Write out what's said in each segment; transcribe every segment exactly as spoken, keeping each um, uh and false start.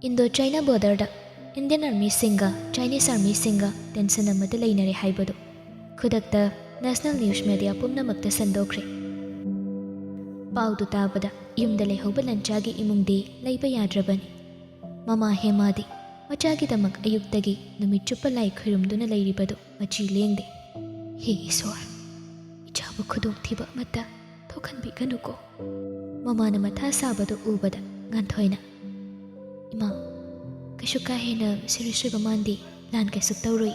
Indo China ꯕꯣꯔꯗꯔꯗ Indian ꯑꯥꯔꯃꯤꯁꯤꯡꯒ Chinese ꯑꯥꯔꯃꯤꯁꯤꯡꯒ ꯇꯦꯟꯁꯟ ꯑꯃꯗ ꯂꯩꯅꯔꯦ ꯍꯥꯏꯕꯗꯨ ꯈꯨꯗꯛꯇ ꯅꯦꯁꯅꯦꯜ ꯅ꯭ꯌꯨꯁ ꯃꯦꯗꯤꯌꯥ ꯄꯨꯝꯅꯃꯛꯇ ꯁꯟꯗꯣꯛꯈ꯭ꯔꯦ꯫ ꯄꯥꯎꯗꯨ ꯇꯥꯕꯗ ꯌꯨꯝꯗ ꯂꯩꯍꯧꯕ ꯂꯟꯆꯥꯒꯤ ꯏꯃꯨꯡꯗꯤ ꯂꯩꯕ ꯌꯥꯗ꯭ꯔꯕꯅꯤ꯫ ꯃꯃꯥ ꯍꯦꯃꯥꯗꯤ ꯃꯆꯥꯒꯤꯗꯃꯛ ꯑꯌꯨꯛꯇꯒꯤ ꯅꯨꯃꯤꯠ ꯆꯨꯞꯄ ꯂꯥꯏ ꯈꯨꯔꯨꯝꯗꯨꯅ ꯂꯩꯔꯤꯕꯗꯨ ꯃꯆꯤ ꯂꯦꯡꯗꯦ꯫ "ꯍꯦ ꯏꯁꯣꯔ, ꯏꯆꯥꯕꯨ ꯈꯨꯗꯣꯡꯊꯤꯕ ꯑꯃꯠꯇ ꯊꯣꯛꯍꯟꯕꯤꯒꯅꯨꯀꯣ꯫" ꯃꯃꯥꯅ ꯃꯊꯥ ꯁꯥꯕꯗꯨ ꯎꯕꯗ ꯉꯥꯟꯊꯣꯏꯅ, "ꯏꯃꯥ, ꯀꯩꯁꯨ ꯀꯥ ꯍꯦꯟꯅ ꯁꯤꯔꯤꯌꯁ ꯑꯣꯏꯕ ꯃꯥꯟꯗꯦ꯫ ꯂꯥꯟ ꯀꯩꯁꯨ ꯇꯧꯔꯣꯏ꯫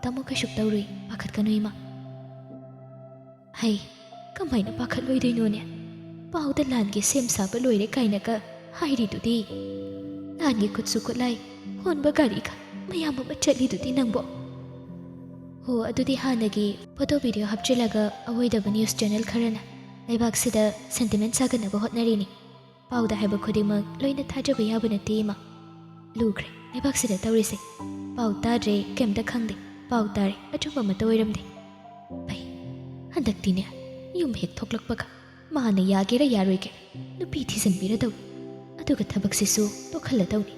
ꯇꯥꯃꯣ ꯀꯩꯁꯨ ꯇꯧꯔꯣꯏ꯫ ꯄꯥꯈꯠꯀꯅꯨ ꯏꯃꯥ꯫" "ꯍꯩ, ꯀꯃꯥꯏꯅ ꯄꯥꯈꯠꯂꯣꯏꯗꯣꯏꯅꯣꯅꯦ? ꯄꯥꯎꯗ ꯂꯥꯟꯒꯤ ꯁꯦꯝ ꯁꯥꯕ ꯂꯣꯏꯔꯦ ꯀꯥꯏꯅꯒ ꯍꯥꯏꯔꯤꯗꯨꯗꯤ꯫ ꯂꯥꯟꯒꯤ ꯈꯨꯠꯁꯨ ꯈꯨꯠꯂꯥꯏ ꯍꯣꯟꯕ ꯒꯥꯔꯤꯒ ꯃꯌꯥꯝ ꯑꯃ ꯆꯠꯂꯤꯗꯨꯗꯤ ꯅꯪꯕꯣ꯫" "ꯍꯣ, ꯑꯗꯨꯗꯤ ꯍꯥꯟꯅꯒꯤ ꯐꯣꯇꯣ ꯚꯤꯗꯤꯑꯣ ꯍꯥꯞꯆꯤꯜꯂꯒ ꯑꯋꯣꯏꯗꯕ ꯅ꯭ꯌꯨꯁ ꯆꯦꯅꯦꯜ ꯈꯔꯅ ꯂꯩꯕꯥꯛꯁꯤꯗ ꯁꯦꯟꯇꯤꯃꯦꯟ ꯁꯥꯒꯠꯅꯕ ꯍꯣꯠꯅꯔꯤꯅꯤ꯫ ꯄꯥꯎꯗ ꯍꯥꯏꯕ ꯈꯨꯗꯤꯡꯃꯛ ꯂꯣꯏꯅ ꯊꯥꯖꯕ ꯌꯥꯕ ꯅꯠꯇꯦ ꯏꯃꯥ꯫ ꯂꯨꯈ꯭ꯔꯦ ꯂꯩꯕꯥꯛꯁꯤꯗ ꯇꯧꯔꯤꯁꯦ꯫ ꯄꯥꯎ ꯇꯥꯗ꯭ꯔꯦ, ꯀꯩꯝꯇ ꯈꯪꯗꯦ꯫ ꯄꯥꯎ ꯇꯥꯔꯦ, ꯑꯆꯨꯝꯕ ꯑꯃꯠꯇ ꯑꯣꯏꯔꯝꯗꯦ꯫ ꯐꯩ, ꯍꯟꯗꯛꯇꯤꯅꯦ, ꯌꯨꯝ ꯍꯦꯛ ꯊꯣꯛꯂꯛꯄꯒ ꯃꯥꯅ ꯌꯥꯒꯦꯔꯥ ꯌꯥꯔꯣꯏꯒꯦꯔꯥ ꯅꯨꯄꯤ ꯊꯤꯖꯤꯟꯕꯤꯔꯗꯧꯅꯤ꯫ ꯑꯗꯨꯒ ꯊꯕꯛꯁꯤꯁꯨ ꯇꯣꯛꯍꯜꯂꯗꯧꯅꯤ꯫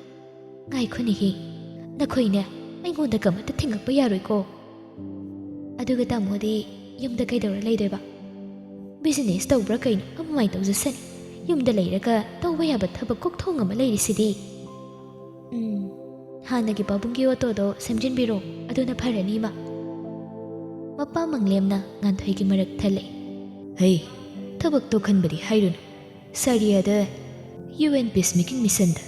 ꯉꯥꯏꯈꯣꯅꯦꯍꯦ, ꯅꯈꯣꯏꯅꯦ ꯑꯩꯉꯣꯟꯗ ꯀꯃꯠꯇ ꯊꯤꯡꯉꯛꯄ ꯌꯥꯔꯣꯏꯀꯣ꯫" "ꯑꯗꯨꯒ ꯇꯥꯃꯣꯗꯤ ꯌꯨꯝꯗ ꯀꯩꯗꯧꯔ ꯂꯩꯗꯣꯏꯕ? ꯕꯤꯖꯤꯅꯦꯁ ꯇꯧꯕ꯭ꯔꯥ ꯀꯩꯅꯣ ꯑꯃꯃꯥꯏ ꯇꯧꯖꯁꯅꯤ꯫ ꯌꯨꯝꯗ ꯂꯩꯔꯒ ꯇꯧꯕ ꯌꯥꯕ ꯊꯕꯛ ꯀꯣꯛꯊꯣꯡ ꯑꯃ ꯂꯩꯔꯤꯁꯤꯗꯤ꯫" "ꯎꯝ, ꯍꯥꯟꯅꯒꯤ ꯄꯥꯕꯨꯡꯒꯤ ꯑꯣꯇꯣꯗꯣ ꯁꯦꯝꯖꯤꯟꯕꯤꯔꯣ, ꯑꯗꯨꯅ ꯐꯔꯅꯤ ꯏꯃꯥ꯫" ꯃꯄꯥ ꯃꯪꯂꯦꯝꯅ ꯉꯥꯟꯊꯣꯏꯒꯤ ꯃꯔꯛ ꯊꯜꯂꯦ꯫ "ꯍꯩ, ꯊꯕꯛ ꯇꯣꯛꯍꯟꯕꯗꯤ ꯍꯥꯏꯔꯨꯅꯨ꯫ ꯁꯥꯔꯤꯌꯥꯗ ꯌꯨ ꯑꯦꯟ ꯄꯤꯁ ꯃꯦꯀꯤꯡ ꯃꯤꯁꯟꯗ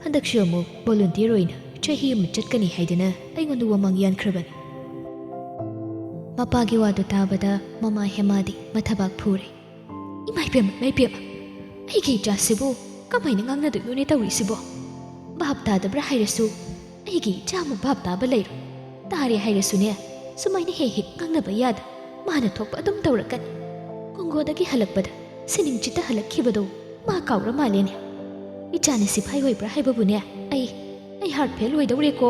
ꯍꯟꯗꯛꯁꯨ ꯑꯃꯨꯛ ꯚꯣꯂꯨꯟꯇꯤꯌꯔ ꯑꯣꯏꯅ ꯆꯍꯤ ꯑꯃ ꯆꯠꯀꯅꯤ ꯍꯥꯏꯗꯅ ꯑꯩꯉꯣꯟꯗ ꯋꯥꯃꯥꯡ ꯌꯥꯟꯈ꯭ꯔꯕꯅꯤ꯫" ꯃꯄꯥꯒꯤ ꯋꯥꯗꯨ ꯇꯥꯕꯗ ꯃꯃꯥ ꯍꯦꯃꯥꯗꯤ ꯃꯊꯕꯥꯛ ꯐꯨꯔꯦ꯫ "ꯏꯃꯥ ꯏꯕꯦꯝꯃ, ꯏꯃꯥ ꯏꯕꯦꯝꯃ, ꯑꯩꯒꯤ ꯏꯆꯥꯁꯤꯕꯨ ꯀꯃꯥꯏꯅ ꯉꯥꯡꯅꯗꯣꯏꯅꯣꯅꯦ ꯇꯧꯔꯤꯁꯤꯕꯣ? ꯚꯥꯞ ꯇꯥꯗꯕ꯭ꯔꯥ ꯍꯥꯏꯔꯁꯨ ꯑꯩꯒꯤ ꯏꯆꯥ ꯑꯃ ꯚꯥꯞ ꯇꯥꯕ ꯂꯩꯔꯣꯏ꯫ ꯇꯥꯔꯦ ꯍꯥꯏꯔꯁꯨꯅꯦ, ꯁꯨꯃꯥꯏꯅ ꯍꯦꯛ ꯍꯦꯛ ꯉꯥꯡꯅꯕ ꯌꯥꯗ꯫ ꯃꯥꯅ ꯊꯣꯛꯄ ꯑꯗꯨꯝ ꯇꯧꯔꯛꯀꯅꯤ꯫ ꯀꯣꯡꯒꯣꯗꯒꯤ ꯍꯜꯂꯛꯄꯗ ꯁꯤꯅꯤꯡ ꯆꯤꯠꯇ ꯍꯜꯂꯛꯈꯤꯕꯗꯣ ꯃꯥ ꯀꯥꯎꯔ ꯃꯥꯜꯂꯦꯅꯦ꯫ ꯏꯆꯥꯅ ꯁꯤꯐꯥꯏ ꯑꯣꯏꯕ꯭ꯔꯥ ꯍꯥꯏꯕꯕꯨꯅꯦ, ꯑꯩ, ꯑꯩ ꯍꯥꯔꯠ ꯐꯦꯜ ꯑꯣꯏꯗꯧꯔꯦꯀꯣ꯫"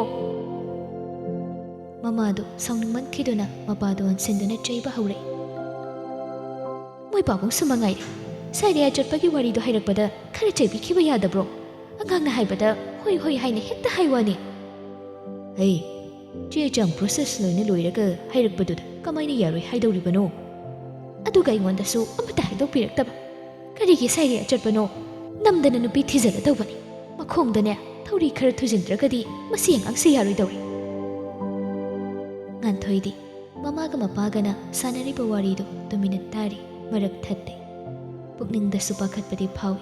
ꯃꯃꯥꯗꯨ ꯁꯥꯎꯅꯤꯡꯃꯟꯈꯤꯗꯨꯅ ꯃꯄꯥꯗꯨ ꯑꯣꯟꯁꯤꯟꯗꯨꯅ ꯆꯩꯕ ꯍꯧꯔꯛꯏ꯫ "ꯃꯣꯏ ꯄꯥꯕꯨꯡꯁꯨ ꯃꯉꯥꯏꯔꯦ, ꯁꯥꯏꯔꯤꯌꯥ ꯆꯠꯄꯒꯤ ꯋꯥꯔꯤꯗꯣ ꯍꯥꯏꯔꯛꯄꯗ ꯈꯔ ꯆꯩꯕꯤꯈꯤꯕ ꯌꯥꯗꯕ꯭ꯔꯣ? ꯑꯉꯥꯡꯅ ꯍꯥꯏꯕꯗ ꯍꯣꯏ ꯍꯣꯏ ꯍꯥꯏꯅ ꯍꯦꯛꯇ ꯍꯥꯏ ꯋꯥꯅꯦ꯫ ꯍꯩ, ꯆꯦ ꯆꯥꯡ ꯄ꯭ꯔꯣꯁꯦꯁ ꯂꯣꯏꯅ ꯂꯣꯏꯔꯒ ꯍꯥꯏꯔꯛꯄꯗꯨꯗ ꯀꯃꯥꯏꯅ ꯌꯥꯔꯣꯏ ꯍꯥꯏꯗꯧꯔꯤꯕꯅꯣ? ꯑꯗꯨꯒ ꯑꯩꯉꯣꯟꯗꯁꯨ ꯑꯃꯠꯇ ꯍꯥꯏꯗꯣꯛꯄꯤꯔꯛꯇꯕ꯫ ꯀꯔꯤꯒꯤ ꯁꯥꯏꯔꯤ ꯑꯆꯠꯄꯅꯣ? ꯅꯝꯗꯅ ꯅꯨꯄꯤ ꯊꯤꯖꯤꯜꯂꯗꯧꯕꯅꯤ꯫ ꯃꯈꯣꯡꯗꯅꯦ ꯊꯧꯔꯤ ꯈꯔ ꯊꯨꯖꯤꯟꯗ꯭ꯔꯒꯗꯤ ꯃꯁꯤ ꯑꯉꯥꯡꯁꯦ ꯌꯥꯔꯣꯏꯗꯧꯔꯤ꯫ ꯉꯥꯟꯊꯣꯏꯗꯤ ꯃꯃꯥꯒ ꯃꯄꯥꯒꯅ ꯁꯥꯟꯅꯔꯤꯕ ꯋꯥꯔꯤꯗꯨ ꯇꯨꯃꯤꯟꯅ ꯇꯥꯔꯤ, ꯃꯔꯛ ꯊꯠꯇꯦ꯫ ꯄꯨꯛꯅꯤꯡꯗꯁꯨ ꯄꯥꯈꯠꯄꯗꯤ ꯐꯥꯎꯏ꯫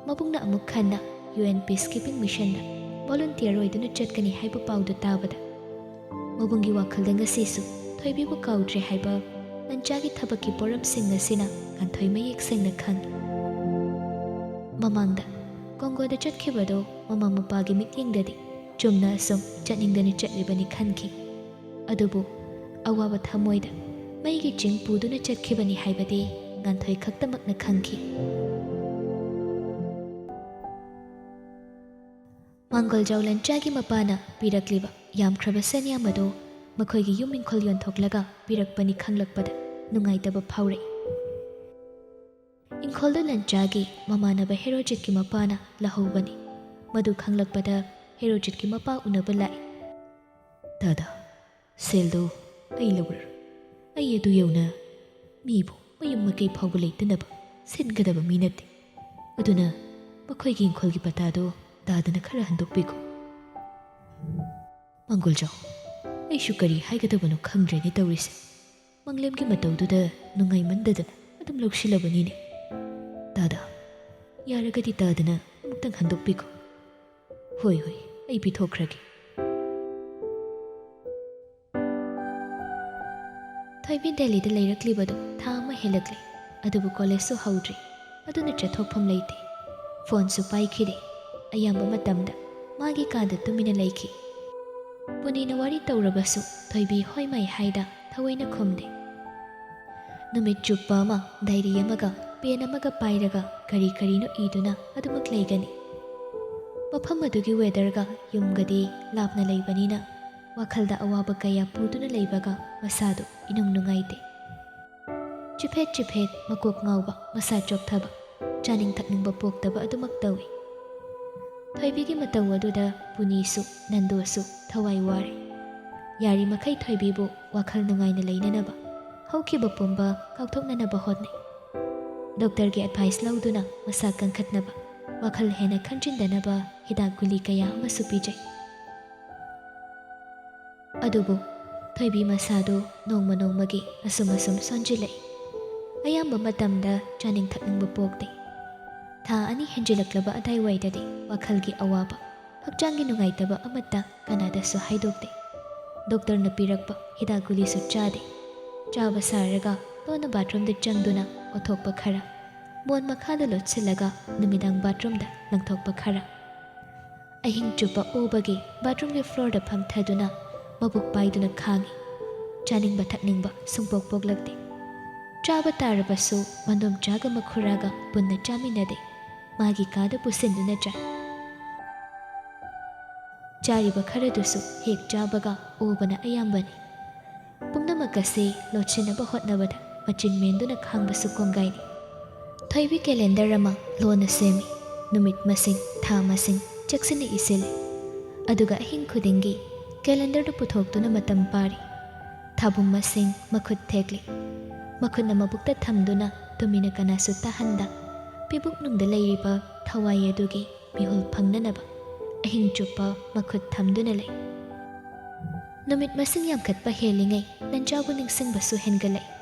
ꯃꯕꯨꯡꯅ ꯑꯃꯨꯛ ꯍꯟꯅ ꯌꯨ ꯑꯦꯟ ꯄꯤꯁ ꯀꯤꯄꯤꯡ ꯃꯤꯁꯟꯗ ꯚꯣꯂꯨꯟꯇꯤꯌꯔ ꯑꯣꯏꯗꯨꯅ ꯆꯠꯀꯅꯤ ꯍꯥꯏꯕ ꯄꯥꯎꯗꯨ ꯇꯥꯕꯗ ꯃꯕꯨꯡꯒꯤ ꯋꯥꯈꯜꯗ ꯉꯁꯤꯁꯨ ꯊꯣꯏꯕꯤꯕꯨ ꯀꯥꯎꯗ꯭ꯔꯦ ꯍꯥꯏꯕ ꯂꯟꯆꯥꯒꯤ ꯊꯕꯛꯀꯤ ꯄꯣꯔꯝꯁꯤꯡ ꯑꯁꯤꯅ ꯉꯥꯟꯊꯣꯏ ꯃꯌꯦꯛ ꯁꯦꯡꯅ ꯈꯪꯏ꯫ ꯃꯃꯥꯡꯗ ꯀꯣꯡꯒꯣꯗ ꯆꯠꯈꯤꯕꯗꯣ ꯃꯃꯥ ꯃꯄꯥꯒꯤ ꯃꯤꯠꯌꯦꯡꯗꯗꯤ ꯆꯨꯝꯅ ꯑꯁꯨꯝ ꯆꯠꯅꯤꯡꯗꯅ ꯆꯠꯂꯤꯕꯅꯤ ꯈꯟꯈꯤ꯫ ꯑꯗꯨꯕꯨ ꯑꯋꯥꯕ ꯊꯃꯣꯏꯗ ꯃꯩꯒꯤ ꯆꯤꯡ ꯄꯨꯗꯨꯅ ꯆꯠꯈꯤꯕꯅꯤ ꯍꯥꯏꯕꯗꯤ ꯉꯥꯟꯊꯣꯏ ꯈꯛꯇꯃꯛꯅ ꯈꯪꯈꯤ꯫ ꯃꯥꯡꯒꯣꯜꯖꯥꯎ ꯂꯟꯆꯥꯒꯤ ꯃꯄꯥꯅ ꯄꯤꯔꯛꯂꯤꯕ ꯌꯥꯝꯈ꯭ꯔꯕ ꯁꯦꯟꯌꯥꯝ ꯑꯗꯨ ꯃꯈꯣꯏꯒꯤ ꯌꯨꯝ ꯏꯪꯈꯣꯜ ꯌꯣꯟꯊꯣꯛꯂꯒ ꯄꯤꯔꯛꯄꯅꯤ ꯈꯪꯂꯛꯄꯗ ꯅꯨꯡꯉꯥꯏꯇꯕ ꯐꯥꯎꯔꯛꯏ꯫ ꯏꯪꯈꯣꯜꯗꯨ ꯂꯟꯆꯥꯒꯤ ꯃꯃꯥꯟꯅꯕ ꯍꯦꯔꯣꯖꯤꯠꯀꯤ ꯃꯄꯥꯅ ꯂꯧꯍꯧꯕꯅꯤ꯫ ꯃꯗꯨ ꯈꯪꯂꯛꯄꯗ ꯍꯦꯔꯣꯖꯤꯠꯀꯤ ꯃꯄꯥ ꯎꯅꯕ ꯂꯥꯛꯏ꯫ ꯗꯥꯗꯥ, ꯁꯦꯜꯗꯨ ꯑꯩ ꯂꯧꯔꯔꯣꯏ꯫ ꯑꯩ ꯑꯗꯨ ꯌꯧꯅ ꯃꯤꯕꯨ ꯃꯌꯨꯝ ꯃꯀꯩ ꯐꯥꯎꯕ ꯂꯩꯇꯅꯕ ꯁꯤꯟꯒꯗꯕ ꯃꯤ ꯅꯠꯇꯦ꯫ ꯑꯗꯨꯅ ꯃꯈꯣꯏꯒꯤ ꯏꯪꯈꯣꯜꯒꯤ ꯄꯇꯥꯗꯨ ꯗꯥꯗꯥꯅ ꯈꯔ ꯍꯟꯗꯣꯛꯄꯤꯈꯣ꯫ ꯃꯥꯡꯒꯣꯜꯖꯥꯎ, ꯑꯩꯁꯨ ꯀꯔꯤ ꯍꯥꯏꯒꯗꯕꯅꯣ ꯈꯪꯗ꯭ꯔꯦꯅꯦ ꯇꯧꯔꯤꯁꯦ꯫ ꯃꯪꯂꯦꯝꯒꯤ ꯃꯇꯧꯗꯨꯗ ꯅꯨꯡꯉꯥꯏꯃꯟꯗꯗꯅ ꯑꯗꯨꯝ ꯂꯧꯁꯤꯜꯂꯕꯅꯤꯅꯦ꯫ ꯗꯥꯗꯥ, ꯌꯥꯔꯒꯗꯤ ꯗꯥꯗꯥꯅ ꯑꯃꯨꯛꯇꯪ ꯍꯟꯗꯣꯛꯄꯤꯈꯣ꯫ ꯍꯣꯏ, ꯍꯣꯏ, ꯑꯩ ꯄꯤꯊꯣꯛꯈ꯭ꯔꯒꯦ꯫ ꯊꯣꯏꯕꯤ ꯗꯦꯜꯂꯤꯗ ꯂꯩꯔꯛꯂꯤꯕꯗꯨ ꯊꯥ ꯑꯃ ꯍꯦꯜꯂꯛꯂꯦ, ꯑꯗꯨꯕꯨ ꯀꯣꯂꯦꯖꯁꯨ ꯍꯧꯗ꯭ꯔꯤ, ꯑꯗꯨꯅ ꯆꯠꯊꯣꯛꯐꯝ ꯂꯩꯇꯦ꯫ ꯐꯣꯟꯁꯨ ꯄꯥꯏꯈꯤꯗꯦ꯫ ꯑꯌꯥꯝꯕ ꯃꯇꯝꯗ ꯃꯥꯒꯤ ꯀꯥꯗ ꯇꯨꯃꯤꯟꯅ ꯂꯩꯈꯤ꯫ ꯄꯨꯅꯦꯅ ꯋꯥꯔꯤ ꯇꯧꯔꯕꯁꯨ ꯊꯣꯏꯕꯤ ꯍꯣꯏ ꯃꯥꯏ ꯍꯥꯏꯗ ꯊꯑꯣꯏꯅ ꯈꯨꯝꯗꯦ꯫ ꯅꯨꯃꯤꯠ ꯆꯨꯞꯄ ꯑꯃ ꯗꯥꯏꯔꯤ ꯑꯃꯒ ꯄꯦꯟ ꯑꯃꯒ ꯄꯥꯏꯔꯒ ꯀꯔꯤ ꯀꯔꯤꯅꯣ ꯏꯗꯨꯅ ꯑꯗꯨꯃꯛ ꯂꯩꯒꯅꯤ꯫ ꯃꯐꯝ ꯑꯗꯨꯒꯤ ꯋꯦꯗꯔꯒ ꯌꯨꯝꯒꯗꯤ ꯂꯥꯞꯅ ꯂꯩꯕꯅꯤꯅ ꯋꯥꯈꯜꯗ ꯑꯋꯥꯕ ꯀꯌꯥ ꯄꯨꯗꯨꯅ ꯂꯩꯕꯒ ꯃꯁꯥꯗꯨ ꯏꯅꯨꯡ ꯅꯨꯡꯉꯥꯏꯇꯦ꯫ ꯆꯤꯐꯦꯠ ꯆꯤꯐꯦꯠ ꯃꯀꯣꯛ ꯉꯥꯎꯕ, ꯃꯁꯥ ꯆꯣꯛꯊꯕ, ꯆꯥꯅꯤꯡ ꯊꯛꯅꯤꯡꯕ ꯄꯣꯛꯇꯕ ꯑꯗꯨꯃꯛ ꯇꯧꯏ꯫ ꯊꯣꯏꯕꯤꯒꯤ ꯃꯇꯧ ꯑꯗꯨꯗ ꯄꯨꯅꯤꯁꯨ ꯅꯟꯗꯨꯁꯨ ꯊꯋꯥꯏ ꯋꯥꯔꯦ꯫ ꯌꯥꯔꯤꯃꯈꯩ ꯊꯣꯏꯕꯤꯕꯨ ꯋꯥꯈꯜ ꯅꯨꯡꯉꯥꯏꯅ ꯂꯩꯅꯅꯕ, ꯍꯧꯈꯤꯕ ꯄꯨꯝꯕ ꯀꯥꯎꯊꯣꯛꯅꯅꯕ ꯍꯣꯠꯅꯩ꯫ ꯗꯣꯛꯇꯔꯒꯤ ꯑꯦꯗꯚꯥꯏꯁ ꯂꯧꯗꯨꯅ ꯃꯁꯥ ꯀꯟꯈꯠꯅꯕ, ꯋꯥꯈꯜ ꯍꯦꯟꯅ ꯈꯟꯖꯤꯟꯗꯅꯕ ꯍꯤꯗꯥꯛ ꯒꯨꯂꯤ ꯀꯌꯥ ꯑꯃꯁꯨ ꯄꯤꯖꯩ꯫ ꯑꯗꯨꯕꯨ ꯊꯣꯏꯕꯤ ꯃꯁꯥꯗꯨ ꯅꯣꯡꯃ ꯅꯣꯡꯃꯒꯤ ꯑꯁꯨꯝ ꯑꯁꯨꯝ ꯁꯣꯟꯖꯤꯜꯂꯛꯏ꯫ ꯑꯌꯥꯝꯕ ꯃꯇꯝꯗ ꯆꯥꯅꯤꯡ ꯊꯛꯅꯤꯡꯕ ꯄꯣꯛꯇꯦ꯫ ꯊꯥ ꯑꯅꯤ ꯍꯦꯟꯖꯤꯜꯂꯛꯂꯕ ꯑꯗꯥꯏꯋꯥꯏꯗꯗꯤ ꯋꯥꯈꯜꯒꯤ ꯑꯋꯥꯕ, ꯍꯛꯆꯥꯡꯒꯤ ꯅꯨꯡꯉꯥꯏꯇꯕ ꯑꯃꯠꯇ ꯀꯅꯥꯗꯁꯨ ꯍꯥꯏꯗꯣꯛꯇꯦ꯫ ꯗꯣꯛꯇꯔꯅ ꯄꯤꯔꯛꯄ ꯍꯤꯗꯥꯛ ꯒꯨꯂꯤꯁꯨ ꯆꯥꯗꯦ꯫ ꯆꯥꯕ ꯁꯥꯔꯒ ꯂꯣꯟꯅ ꯕꯥꯊꯔꯨꯝꯗ ꯆꯪꯗꯨꯅ ꯑꯣꯊꯣꯛꯄ ꯈꯔ, ꯃꯣꯟ ꯃꯈꯥꯗ ꯂꯣꯠꯁꯤꯜꯂꯒ ꯅꯨꯃꯤꯗꯥꯡ ꯕꯥꯊꯔꯨꯝꯗ ꯂꯪꯊꯣꯛꯄ ꯈꯔ꯫ ꯑꯍꯤꯡ ꯆꯨꯞꯄ ꯑꯣꯕꯒꯤ ꯕꯥꯊꯔꯨꯝꯒꯤ ꯐ꯭ꯂꯣꯔꯗ ꯐꯝꯊꯗꯨꯅ ꯃꯕꯨꯛ ꯄꯥꯏꯗꯨꯅ ꯈꯥꯡꯉꯤ꯫ ꯆꯥꯅꯤꯡꯕ ꯊꯛꯅꯤꯡꯕ ꯁꯨꯡꯄꯣꯛ ꯄꯣꯛꯂꯛꯇꯦ꯫ ꯆꯥꯕ ꯇꯥꯔꯕꯁꯨ ꯃꯗꯣꯝꯆꯥꯒ ꯃꯈꯨꯔꯥꯒ ꯄꯨꯟꯅ ꯆꯥꯃꯤꯟꯅꯗꯦ꯫ ꯃꯥꯒꯤ ꯀꯥꯗ ꯄꯨꯁꯤꯟꯗꯨꯅ ꯆꯥꯏ꯫ ꯆꯥꯔꯤꯕ ꯈꯔꯗꯨꯁꯨ ꯍꯦꯛ ꯆꯥꯕꯒ ꯑꯣꯕꯅ ꯑꯌꯥꯝꯕꯅꯤ꯫ ꯄꯨꯝꯅꯃꯛ ꯑꯁꯤ ꯂꯣꯠꯁꯤꯟꯅꯕ ꯍꯣꯠꯅꯕꯗ ꯃꯆꯤꯟ ꯃꯦꯟꯗꯨꯅ ꯈꯥꯡꯕꯁꯨ ꯀꯣꯡꯒꯥꯏꯅꯤ꯫ ꯊꯣꯏꯕꯤ ꯀꯦꯂꯦꯟꯗꯔ ꯑꯃ ꯂꯣꯟꯅ ꯁꯦꯝꯃꯤ꯫ ꯅꯨꯃꯤꯠ ꯃꯁꯤꯡ, ꯊꯥ ꯃꯁꯤꯡ ꯆꯦꯛꯁꯤꯟꯅ ꯏꯁꯤꯜꯂꯤ꯫ ꯑꯗꯨꯒ ꯑꯍꯤꯡ ꯈꯨꯗꯤꯡꯒꯤ ꯀꯦꯂꯦꯟꯗꯔꯗꯨ ꯄꯨꯊꯣꯛꯇꯨꯅ ꯃꯇꯝ ꯄꯥꯔꯤ꯫ ꯊꯥꯕꯨꯝ ꯃꯁꯤꯡ ꯃꯈꯨꯠ ꯊꯦꯛꯂꯤ꯫ ꯃꯈꯨꯠꯅ ꯃꯕꯨꯛꯇ ꯊꯝꯗꯨꯅ ꯇꯨꯃꯤꯟꯅ ꯀꯅꯥꯁꯨ ꯇꯥꯍꯟꯗ, ꯄꯤꯕꯨꯛꯅꯨꯡꯗ ꯂꯩꯔꯤꯕ ꯊꯋꯥꯏ ꯑꯗꯨꯒꯤ ꯃꯤꯍꯨꯜ ꯐꯪꯅꯅꯕ ꯑꯍꯤꯡ ꯆꯨꯞꯄ ꯃꯈꯨꯠ ꯊꯝꯗꯨꯅ ꯂꯩ꯫ ꯅꯨꯃꯤꯠ ꯃꯁꯤꯡ ꯌꯥꯝꯈꯠꯄ ꯍꯦꯜꯂꯤꯉꯩ ꯅꯟꯖꯥꯕꯨ ꯅꯤꯡꯁꯤꯡꯕꯁꯨ ꯍꯦꯟꯒꯠꯂꯛꯏ꯫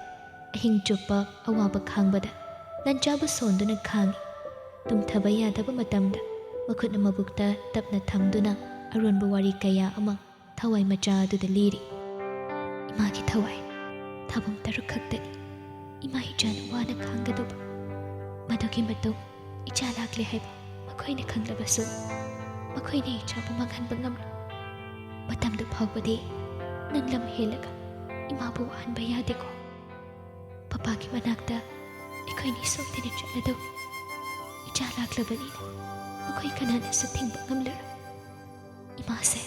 ꯑꯍꯤꯡ ꯆꯨꯞꯄ ꯑꯋꯥꯕ ꯈꯥꯡꯕꯗ ꯅꯟꯖꯥꯕꯨ ꯁꯣꯟꯗꯨꯅ ꯈꯥꯡꯉꯤ꯫ ꯇꯨꯝꯊꯕ ꯌꯥꯗꯕ ꯃꯇꯝꯗ ꯃꯈꯨꯠꯅ ꯃꯕꯨꯛꯇ ꯇꯞꯅ ꯊꯝꯗꯨꯅ ꯑꯔꯣꯟꯕ ꯋꯥꯔꯤ ꯀꯌꯥ ꯑꯃ ꯊꯋꯥꯏ ꯃꯆꯥ ꯑꯗꯨꯗ ꯂꯤꯔꯤ꯫ ꯏꯃꯥꯒꯤ ꯊꯋꯥꯏ ꯊꯥꯕꯨꯝ ꯇꯔꯨꯛ ꯈꯛꯇꯅꯤ ꯏꯃꯥ ꯏꯆꯥꯅ ꯋꯥꯅ ꯈꯥꯡꯒꯗꯧꯕ꯫ ꯃꯗꯨꯒꯤ ꯃꯇꯨꯡ ꯏꯆꯥ ꯂꯥꯛꯂꯦ ꯍꯥꯏꯕ ꯃꯈꯣꯏꯅ ꯈꯪꯂꯕꯁꯨ, ꯃꯈꯣꯏꯅ ꯏꯆꯥꯕꯨ ꯃꯥꯡꯍꯟꯕ ꯉꯝꯂꯣꯏ꯫ ꯃꯇꯝꯗꯨ ꯐꯥꯎꯕꯗꯤ ꯅꯪ ꯂꯝ ꯍꯦꯜꯂꯒ ꯏꯃꯥꯕꯨ ꯋꯥꯍꯟꯕ ꯌꯥꯗꯦꯀꯣ꯫ ꯄꯄꯥꯒꯤ ꯃꯅꯥꯛꯇ ꯑꯩꯈꯣꯏꯅꯤ ꯁꯣꯏꯗꯅ ꯆꯠꯂꯗꯧꯅꯤ꯫ ꯏꯆꯥ ꯂꯥꯛꯂꯕꯅꯤꯅ ꯃꯈꯣꯏ ꯀꯅꯥꯅꯁꯨ ꯊꯤꯡꯕ ꯉꯝꯂꯔꯣꯏ꯫ ꯏꯃꯥꯁꯦ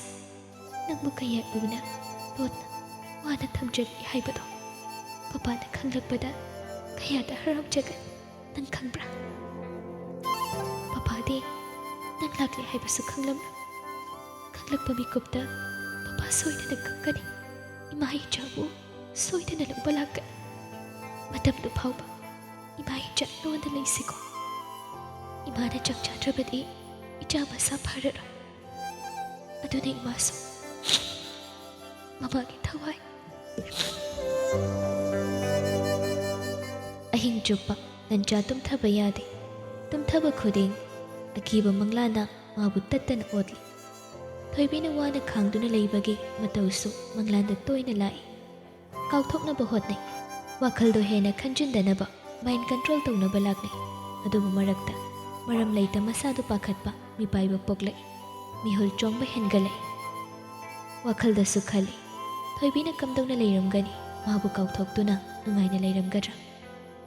ꯅꯪꯕꯨ ꯀꯌꯥ ꯂꯨꯅ ꯂꯣꯟꯅ ꯋꯥꯅ ꯊꯝꯖꯔꯤ ꯍꯥꯏꯕꯗꯣ ꯄꯄꯥꯅ ꯈꯪꯂꯛꯄꯗ ꯀꯌꯥꯗ ꯍꯔꯥꯎꯖꯒꯅꯤ ꯅꯪ ꯈꯪꯕ꯭ꯔꯥ? ꯄꯄꯥꯗꯤ ꯅꯪ ꯂꯥꯛꯂꯦ ꯍꯥꯏꯕꯁꯨ ꯈꯪꯂꯝꯂꯣꯏ꯫ ꯈꯪꯂꯛꯄ ꯃꯤꯀꯨꯞꯇ ꯄꯄꯥ ꯁꯣꯏꯗꯅ ꯀꯞꯀꯅꯤ꯫ ꯏꯃꯥ ꯏꯆꯥꯕꯨ ꯁꯣꯏꯗꯅ ꯂꯧꯕ ꯂꯥꯛꯀꯅꯤ꯫ ꯃꯇꯝꯗꯨ ꯐꯥꯎꯕ ꯏꯃꯥ ꯏꯆꯥ ꯂꯣꯟꯗ ꯂꯩꯁꯤꯀꯣ꯫ ꯏꯃꯥꯅ ꯆꯥꯛ ꯆꯥꯗ꯭ꯔꯕꯗꯤ ꯏꯆꯥ ꯃꯁꯥ ꯐꯔꯔꯣꯏ꯫ ꯑꯗꯨꯅ ꯏꯃꯥꯁꯨ ꯃꯃꯥꯒꯤ ꯊꯋꯥꯏ꯫ ꯑꯍꯤꯡ ꯆꯨꯞꯄ ꯂꯟꯆꯥ ꯇꯨꯝꯊꯕ ꯌꯥꯗꯦ꯫ ꯇꯨꯝꯊꯕ ꯈꯨꯗꯤꯡ ꯑꯀꯤꯕ ꯃꯪꯂꯥꯟꯅ ꯃꯥꯕꯨ ꯇꯠꯇꯅ ꯑꯣꯠꯂꯤ꯫ ꯊꯣꯏꯕꯤꯅ ꯋꯥꯅ ꯈꯥꯡꯗꯨꯅ ꯂꯩꯕꯒꯤ ꯃꯇꯧꯁꯨ ꯃꯪꯂꯥꯟꯗ ꯇꯣꯏꯅ ꯂꯥꯛꯏ꯫ ꯀꯥꯎꯊꯣꯛꯅꯕ ꯍꯣꯠꯅꯩ꯫ ꯋꯥꯈꯜꯗꯣ ꯍꯦꯟꯅ ꯈꯟꯖꯤꯟꯗꯅꯕ mind control ꯇꯧꯅꯕ ꯂꯥꯛꯅꯩ꯫ ꯑꯗꯨꯕꯨ ꯃꯔꯛꯇ ꯃꯔꯝ ꯂꯩꯇ ꯃꯁꯥꯗꯨ ꯄꯥꯈꯠꯄ, ꯃꯤꯄꯥꯏꯕ ꯄꯣꯛꯂꯛꯏ꯫ ꯃꯤꯍꯨꯜ ꯆꯣꯡꯕ ꯍꯦꯟꯒꯠꯂꯛꯏ꯫ ꯋꯥꯈꯜꯗꯁꯨ ꯈꯜꯂꯤ, ꯊꯣꯏꯕꯤꯅ ꯀꯝꯗꯧꯅ ꯂꯩꯔꯝꯒꯅꯤ? ꯃꯥꯕꯨ ꯀꯥꯎꯊꯣꯛꯇꯨꯅ ꯅꯨꯡꯉꯥꯏꯅ ꯂꯩꯔꯝꯒꯗ꯭ꯔꯥ?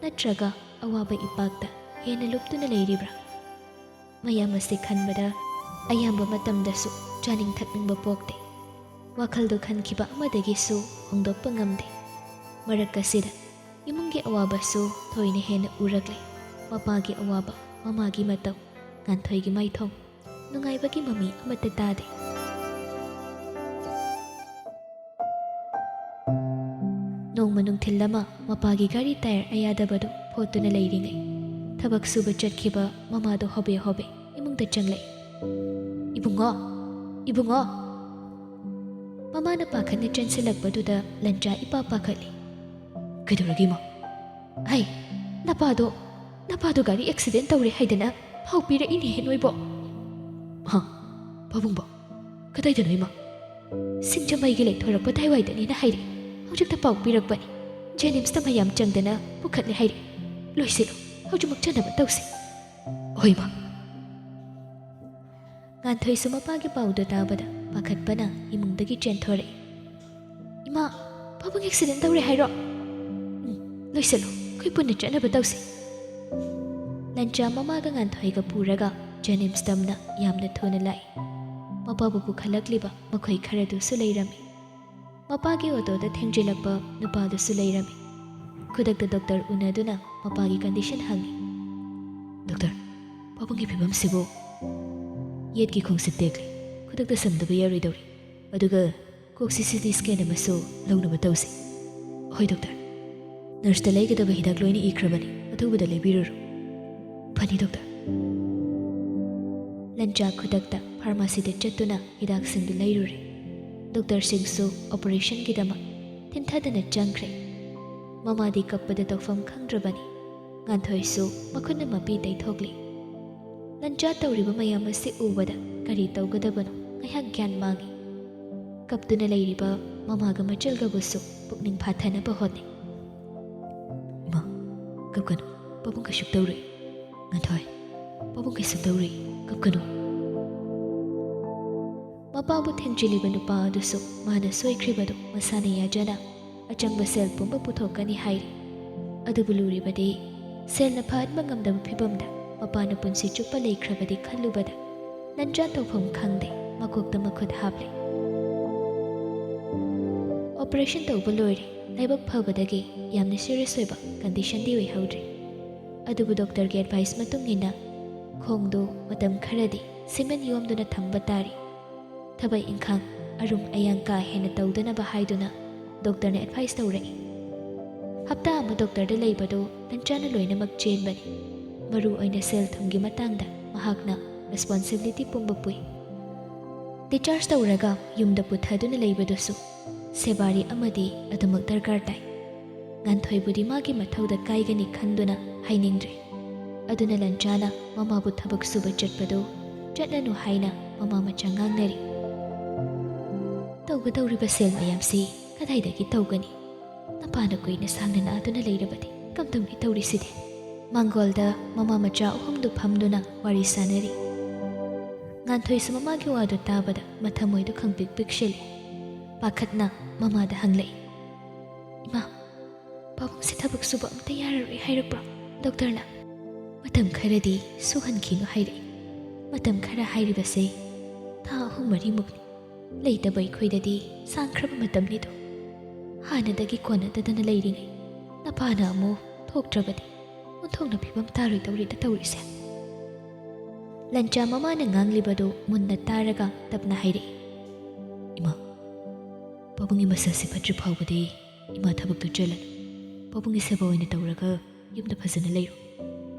ꯅꯠꯇ꯭ꯔꯒ ꯑꯋꯥꯕ ꯏꯄꯥꯛꯇ ꯍꯦꯟꯅ ꯂꯨꯞꯇꯨꯅ ꯂꯩꯔꯤꯕ꯭ꯔꯥ? ꯃꯌꯥꯝ ꯑꯁꯤ ꯈꯟꯕꯗ ꯑꯌꯥꯝꯕ ꯃꯇꯝꯗꯁꯨ ꯆꯥꯅꯤꯡ ꯊꯛꯅꯤꯡꯕ ꯄꯣꯛꯇꯦ꯫ ꯋꯥꯈꯜꯗꯨ ꯈꯟꯈꯤꯕ ꯑꯃꯗꯒꯤꯁꯨ ꯍꯣꯡꯗꯣꯛꯄ ꯉꯝꯗꯦ꯫ ꯃꯔꯛ ꯑꯁꯤꯗ ꯏꯃꯨꯡꯒꯤ ꯑꯋꯥꯕꯁꯨ ꯊꯣꯏꯅ ꯍꯦꯟꯅ ꯎꯔꯛꯂꯦ꯫ ꯃꯄꯥꯒꯤ ꯑꯋꯥꯕ, ꯃꯃꯥꯒꯤ ꯃꯇꯧ, ꯉꯥꯟꯊꯣꯏꯒꯤ ꯃꯥꯏꯊꯣꯡ, ꯅꯨꯡꯉꯥꯏꯕꯒꯤ ꯃꯃꯤ ꯑꯃꯠꯇ ꯇꯥꯗꯦ꯫ ꯅꯣꯡꯃ ꯅꯨꯡꯊꯤꯜ ꯑꯃ ꯃꯄꯥꯒꯤ ꯒꯥꯔꯤ ꯇꯥꯌꯔ ꯑꯌꯥꯗꯕꯗꯨ ꯐꯣꯠꯇꯨꯅ ꯂꯩꯔꯤꯉꯩ, ꯊꯕꯛ ꯁꯨꯕ ꯆꯠꯈꯤꯕ ꯃꯃꯥꯗꯣ ꯍꯣꯕꯦ ꯍꯣꯕꯦ ꯏꯃꯨꯡꯗ ꯆꯪꯂꯛꯏ꯫ "ꯏꯕꯨꯡꯉꯣ, ꯏꯕꯨꯡꯉꯣ!" ꯃꯃꯥꯅ ꯄꯥꯈꯠꯅ ꯆꯦꯟꯁꯤꯜꯂꯛꯄꯗꯨꯗ ꯂꯟꯆꯥ ꯏꯄꯥ ꯄꯥꯈꯠꯂꯤ꯫ "ꯀꯩꯗꯧꯔꯒꯦ, ꯏꯃꯥ?" "ꯑꯩ, ꯅꯄꯥꯗꯣ, ꯅꯄꯥꯗꯣ ꯒꯥꯔꯤ ꯑꯦꯛꯁꯤꯗꯦꯟ ꯇꯧꯔꯦ ꯍꯥꯏꯗꯅ ꯄꯥꯎ ꯄꯤꯔꯛꯏꯅꯦꯍꯦ ꯅꯣꯏꯕꯣ!" "ꯍꯥ? ꯄꯥꯕꯨꯡꯕꯣ? ꯀꯗꯥꯏꯗꯅꯣ, ꯏꯃꯥ?" "ꯁꯤꯡꯖꯃꯩꯒꯤ ꯂꯩꯊꯣꯔꯛꯄ ꯑꯗꯥꯏꯋꯥꯏꯗꯅꯦꯅ ꯍꯥꯏꯔꯛꯏ꯫ ꯍꯧꯖꯤꯛꯇ ꯄꯥꯎ ꯄꯤꯔꯛꯄꯅꯤ꯫ ꯖꯦꯅꯤꯝꯁꯇ ꯃꯌꯥꯝ ꯆꯪꯗꯅ ꯄꯨꯈꯠꯂꯦ ꯍꯥꯏꯔꯛꯏ꯫ ꯂꯣꯏꯁꯤꯜꯂꯨ, ꯍꯧꯖꯤꯛꯃꯛ ꯆꯠꯅꯕ ꯇꯧꯁꯤ꯫" "ꯍꯣꯏ, ꯏꯃꯥ꯫" ꯉꯥꯟꯊꯣꯏꯁꯨ ꯃꯄꯥꯒꯤ ꯄꯥꯎꯗꯨ ꯇꯥꯕꯗ ꯄꯥꯈꯠꯄꯅ ꯏꯃꯨꯡꯗꯒꯤ ꯆꯦꯟꯊꯣꯔꯛꯏ꯫ "ꯏꯃꯥ, ꯄꯥꯕꯨꯡ ꯑꯦꯛꯁꯤꯗꯦꯟ ꯇꯧꯔꯦ ꯍꯥꯏꯔꯣ?" "ꯎꯝ, ꯂꯣꯏꯁꯤꯜꯂꯨ, ꯑꯩꯈꯣꯏ ꯄꯨꯟꯅ ꯆꯠꯅꯕ ꯇꯧꯁꯤ꯫" ꯂꯟꯆꯥ ꯃꯃꯥꯒ ꯉꯥꯟꯊꯣꯏꯒ ꯄꯨꯔꯒ ꯖꯦꯅꯤꯝꯁ ꯇꯝꯅ ꯌꯥꯝꯅ ꯊꯨꯅ ꯂꯥꯛꯏ꯫ ꯃꯄꯥꯕꯨ ꯄꯨꯈꯠꯂꯛꯂꯤꯕ ꯃꯈꯣꯏ ꯈꯔꯗꯨꯁꯨ ꯂꯩꯔꯝꯃꯤ꯫ ꯃꯄꯥꯒꯤ ꯑꯣꯇꯣꯗ ꯊꯦꯡꯖꯤꯜꯂꯛꯄ ꯅꯨꯄꯥꯗꯨꯁꯨ ꯂꯩꯔꯝꯃꯤ꯫ ꯈꯨꯗꯛꯇ ꯗꯣꯛꯇꯔ ꯎꯅꯗꯨꯅ ꯃꯄꯥꯒꯤ ꯀꯟꯗꯤꯁꯟ ꯍꯪꯉꯤ꯫ "ꯗꯣꯛꯇꯔ, ꯄꯥꯕꯨꯡꯒꯤ ꯐꯤꯕꯝꯁꯤꯕꯨ?" ꯌꯦꯠꯀꯤ ꯈꯣꯡꯁꯦ ꯇꯦꯛꯂꯦ꯫ ꯈꯨꯗꯛꯇ ꯁꯝꯗꯕ ꯌꯥꯔꯣꯏꯗꯧꯔꯤ꯫ ꯑꯗꯨꯒ ꯀꯣꯛꯁꯤ ꯁꯤ ꯇꯤ ꯁ꯭ꯀꯦꯟ ꯑꯃꯁꯨ ꯂꯧꯅꯕ ꯇꯧꯁꯤ꯫ ꯍꯣꯏ ꯗꯣꯛꯇꯔ꯫ ꯅꯔꯁꯇ ꯂꯩꯒꯗꯕ ꯍꯤꯗꯥꯛ ꯂꯣꯏꯅ ꯏꯈ꯭ꯔꯕꯅꯤ, ꯑꯊꯨꯕꯗ ꯂꯩꯕꯤꯔꯨꯔꯣ꯫ ꯐꯅꯤ ꯗꯣꯛꯇꯔ꯫ ꯂꯟꯆꯥ ꯈꯨꯗꯛꯇ ꯐꯥꯔꯃꯥꯁꯤꯗ ꯆꯠꯇꯨꯅ ꯍꯤꯗꯥꯛꯁꯤꯡꯗꯨ ꯂꯩꯔꯨꯔꯦ꯫ ꯗꯣꯛꯇꯔꯁꯤꯡꯁꯨ ꯑꯣꯄꯔꯦꯁꯟꯒꯤꯗꯃꯛ ꯊꯤꯟꯊꯗꯅ ꯆꯪꯈ꯭ꯔꯦ꯫ ꯃꯃꯥꯗꯤ ꯀꯞꯄꯗ ꯇꯧꯐꯝ ꯈꯪꯗ꯭ꯔꯕꯅꯤ꯫ ꯉꯥꯟꯊꯣꯏꯁꯨ ꯃꯈꯨꯠꯅ ꯃꯄꯤ ꯇꯩꯊꯣꯛꯂꯤ꯫ ꯂꯟꯆꯥ ꯇꯧꯔꯤꯕ ꯃꯌꯥꯝ ꯑꯁꯤ ꯎꯕꯗ ꯀꯔꯤ ꯇꯧꯒꯗꯕꯅꯣ ꯉꯥꯏꯍꯥꯛ ꯒ꯭ꯌꯥꯟ ꯃꯥꯡꯏ꯫ ꯀꯞꯇꯨꯅ ꯂꯩꯔꯤꯕ ꯃꯃꯥꯒ ꯃꯆꯜꯒꯕꯨꯁꯨ ꯄꯨꯛꯅꯤꯡ ꯐꯥꯊꯅꯕ ꯍꯣꯠꯅꯩ꯫ "ꯏꯃꯥ, ꯀꯞꯀꯅꯨ꯫ ꯄꯥꯕꯨꯡ ꯀꯩꯁꯨ ꯇꯧꯔꯣꯏ꯫ ꯉꯥꯟꯊꯣꯏ, ꯄꯥꯕꯨꯡ ꯀꯩꯁꯨ ꯇꯧꯔꯣꯏ꯫ ꯀꯞꯀꯅꯨ꯫" ꯃꯄꯥꯕꯨ ꯊꯦꯡꯖꯤꯜꯂꯤꯕ ꯅꯨꯄꯥ ꯑꯗꯨꯁꯨ ꯃꯥꯅ ꯁꯣꯏꯈ꯭ꯔꯤꯕꯗꯨ ꯃꯁꯥꯅ ꯌꯥꯖꯅ ꯑꯆꯪꯕ ꯁꯦꯜ ꯄꯨꯝꯕ ꯄꯨꯊꯣꯛꯀꯅꯤ ꯍꯥꯏꯔꯤ꯫ ꯑꯗꯨꯕꯨ ꯂꯨꯔꯤꯕꯗꯤ ꯁꯦꯜꯅ ꯐꯍꯟꯕ ꯉꯝꯗꯕ ꯐꯤꯚꯝꯗ ꯃꯄꯥꯅ ꯄꯨꯟꯁꯤ ꯆꯨꯞꯄ ꯂꯩꯈ꯭ꯔꯕꯗꯤ ꯈꯜꯂꯨꯕꯗ ꯂꯟꯆꯥ ꯇꯧꯐꯝ ꯈꯪꯗꯦ, ꯃꯀꯣꯛꯇ ꯃꯈꯨꯠ ꯍꯥꯞꯂꯦ꯫ ꯑꯣꯄꯔꯦꯁꯟ ꯇꯧꯕ ꯂꯣꯏꯔꯦ꯫ ꯂꯥꯏꯕꯛ ꯐꯕꯗꯒꯤ ꯌꯥꯝꯅ ꯁꯤꯔꯤꯌꯁ ꯑꯣꯏꯕ ꯀꯟꯗꯤꯁꯟꯗꯤ ꯑꯣꯏꯍꯧꯗ꯭ꯔꯤ꯫ ꯑꯗꯨꯕꯨ ꯗꯣꯛꯇꯔꯒꯤ ꯑꯦꯗꯚꯥꯏꯁ ꯃꯇꯨꯡ ꯏꯟꯅ ꯈꯣꯡꯗꯨ ꯃꯇꯝ ꯈꯔꯗꯤ ꯁꯤꯃꯦꯟ ꯌꯣꯝꯗꯨꯅ ꯊꯝꯕ ꯇꯥꯔꯤ꯫ ꯊꯕꯛ ꯏꯪꯈꯥꯡ ꯑꯔꯨꯝ ꯑꯌꯥꯡ ꯀꯥ ꯍꯦꯟꯅ ꯇꯧꯗꯅꯕ ꯍꯥꯏꯗꯨꯅ ꯗꯣꯛꯇꯔꯅ ꯑꯦꯗꯚꯥꯏꯁ ꯇꯧꯔꯛꯏ꯫ ꯍꯞꯇꯥ ꯑꯃ ꯗꯣꯛꯇꯔꯗ ꯂꯩꯕꯗꯨ ꯂꯟꯆꯥꯅ ꯂꯣꯏꯅꯃꯛ ꯆꯦꯟꯕꯅꯤ꯫ ꯃꯔꯨ ꯑꯣꯏꯅ ꯁꯦꯜ ꯊꯨꯝꯒꯤ ꯃꯇꯥꯡꯗ ꯃꯍꯥꯛꯅ ꯔꯦꯁꯄꯣꯟꯁꯤꯕꯤꯂꯤꯇꯤ ꯄꯨꯝꯕ ꯄꯨꯏ꯫ ꯗꯤꯆꯥꯔꯖ ꯇꯧꯔꯒ ꯌꯨꯝꯗ ꯄꯨꯊꯗꯨꯅ ꯂꯩꯕꯗꯨꯁꯨ ꯁꯦꯕꯥꯔꯤ ꯑꯃꯗꯤ ꯑꯗꯨꯃꯛ ꯗꯔꯀꯥꯔ ꯇꯥꯏ꯫ ꯉꯥꯟꯊꯣꯏꯕꯨꯗꯤ ꯃꯥꯒꯤ ꯃꯊꯧꯗ ꯀꯥꯏꯒꯅꯤ ꯈꯟꯗꯨꯅ ꯍꯥꯏꯅꯤꯡꯗ꯭ꯔꯦ꯫ ꯑꯗꯨꯅ ꯂꯟꯆꯥꯅ ꯃꯃꯥꯕꯨ ꯊꯕꯛ ꯁꯨꯕ ꯆꯠꯄꯗꯨ ꯆꯠꯂꯅꯨ ꯍꯥꯏꯅ ꯃꯃꯥ ꯃꯆꯥ ꯉꯥꯡꯅꯔꯤ꯫ "ꯇꯧꯒꯗꯧꯔꯤꯕ ꯁꯦꯜ ꯃꯌꯥꯝꯁꯤ ꯀꯗꯥꯏꯗꯒꯤ ꯇꯧꯒꯅꯤ? ꯅꯄꯥꯅ ꯀꯨꯏꯅ ꯁꯥꯡꯅ ꯅꯥꯗꯨꯅ ꯂꯩꯔꯕꯗꯤ ꯀꯝꯗꯧꯅꯤ ꯇꯧꯔꯤꯁꯤꯗꯤ?" ꯃꯥꯡꯒꯣꯜꯗ ꯃꯃꯥ ꯃꯆꯥ ꯑꯍꯨꯝꯗꯨ ꯐꯝꯗꯨꯅ ꯋꯥꯔꯤ ꯁꯥꯅꯔꯤ꯫ ꯉꯥꯟꯊꯣꯏꯁꯨ ꯃꯃꯥꯒꯤ ꯋꯥꯗꯨ ꯇꯥꯕꯗ ꯃꯊꯃꯣꯏꯗꯨ ꯈꯪꯄꯤꯛ ꯄꯤꯛꯁꯤꯜꯂꯤ꯫ ꯄꯥꯈꯠꯅ ꯃꯃꯥꯗ ꯍꯪꯂꯛꯏ, "ꯏꯃꯥ, ꯄꯥꯕꯨꯡꯁꯦ ꯊꯕꯛ ꯁꯨꯕ ꯑꯝꯇ ꯌꯥꯔꯔꯣꯏ ꯍꯥꯏꯔꯛꯄ꯭ꯔꯣ ꯗꯣꯛꯇꯔꯅ?" "ꯃꯇꯝ ꯈꯔꯗꯤ ꯁꯨꯍꯟꯈꯤꯅꯨ ꯍꯥꯏꯔꯛꯏ꯫ ꯃꯇꯝ ꯈꯔ ꯍꯥꯏꯔꯤꯕꯁꯦ ꯊꯥ ꯑꯍꯨꯝ ꯃꯔꯤꯃꯨꯛꯅꯤ꯫ ꯂꯩꯇꯕ ꯑꯩꯈꯣꯏꯗꯗꯤ ꯁꯥꯡꯈ꯭ꯔꯕ ꯃꯇꯝꯅꯤꯗꯣ꯫ ꯍꯥꯟꯅꯗꯒꯤ ꯀꯣꯟꯅꯗꯗꯅ ꯂꯩꯔꯤꯉꯩ ꯅꯄꯥꯅ ꯑꯃꯨꯛ ꯊꯣꯛꯇ꯭ꯔꯕꯗꯤ ꯑꯣꯟꯊꯣꯛꯅ ꯐꯤꯕꯝ ꯇꯥꯔꯣꯏꯗꯧꯔꯤꯗ ꯇꯧꯔꯤꯁꯦ꯫" ꯂꯟꯆꯥ ꯃꯃꯥꯅ ꯉꯥꯡꯂꯤꯕꯗꯨ ꯃꯨꯟꯅ ꯇꯥꯔꯒ ꯇꯞꯅ ꯍꯥꯏꯔꯛꯏ, "ꯏꯃꯥ, ꯄꯥꯕꯨꯡꯒꯤ ꯃꯁꯥꯁꯤ ꯐꯠꯇ꯭ꯔꯤ ꯐꯥꯎꯕꯗꯤ ꯏꯃꯥ ꯊꯕꯛꯇꯨ ꯆꯠꯂꯅꯨ꯫ ꯄꯥꯕꯨꯡꯒꯤ ꯁꯦꯕꯥ ꯑꯣꯏꯅ ꯇꯧꯔꯒ ꯌꯨꯝꯗ ꯐꯖꯅ ꯂꯩꯔꯣ꯫"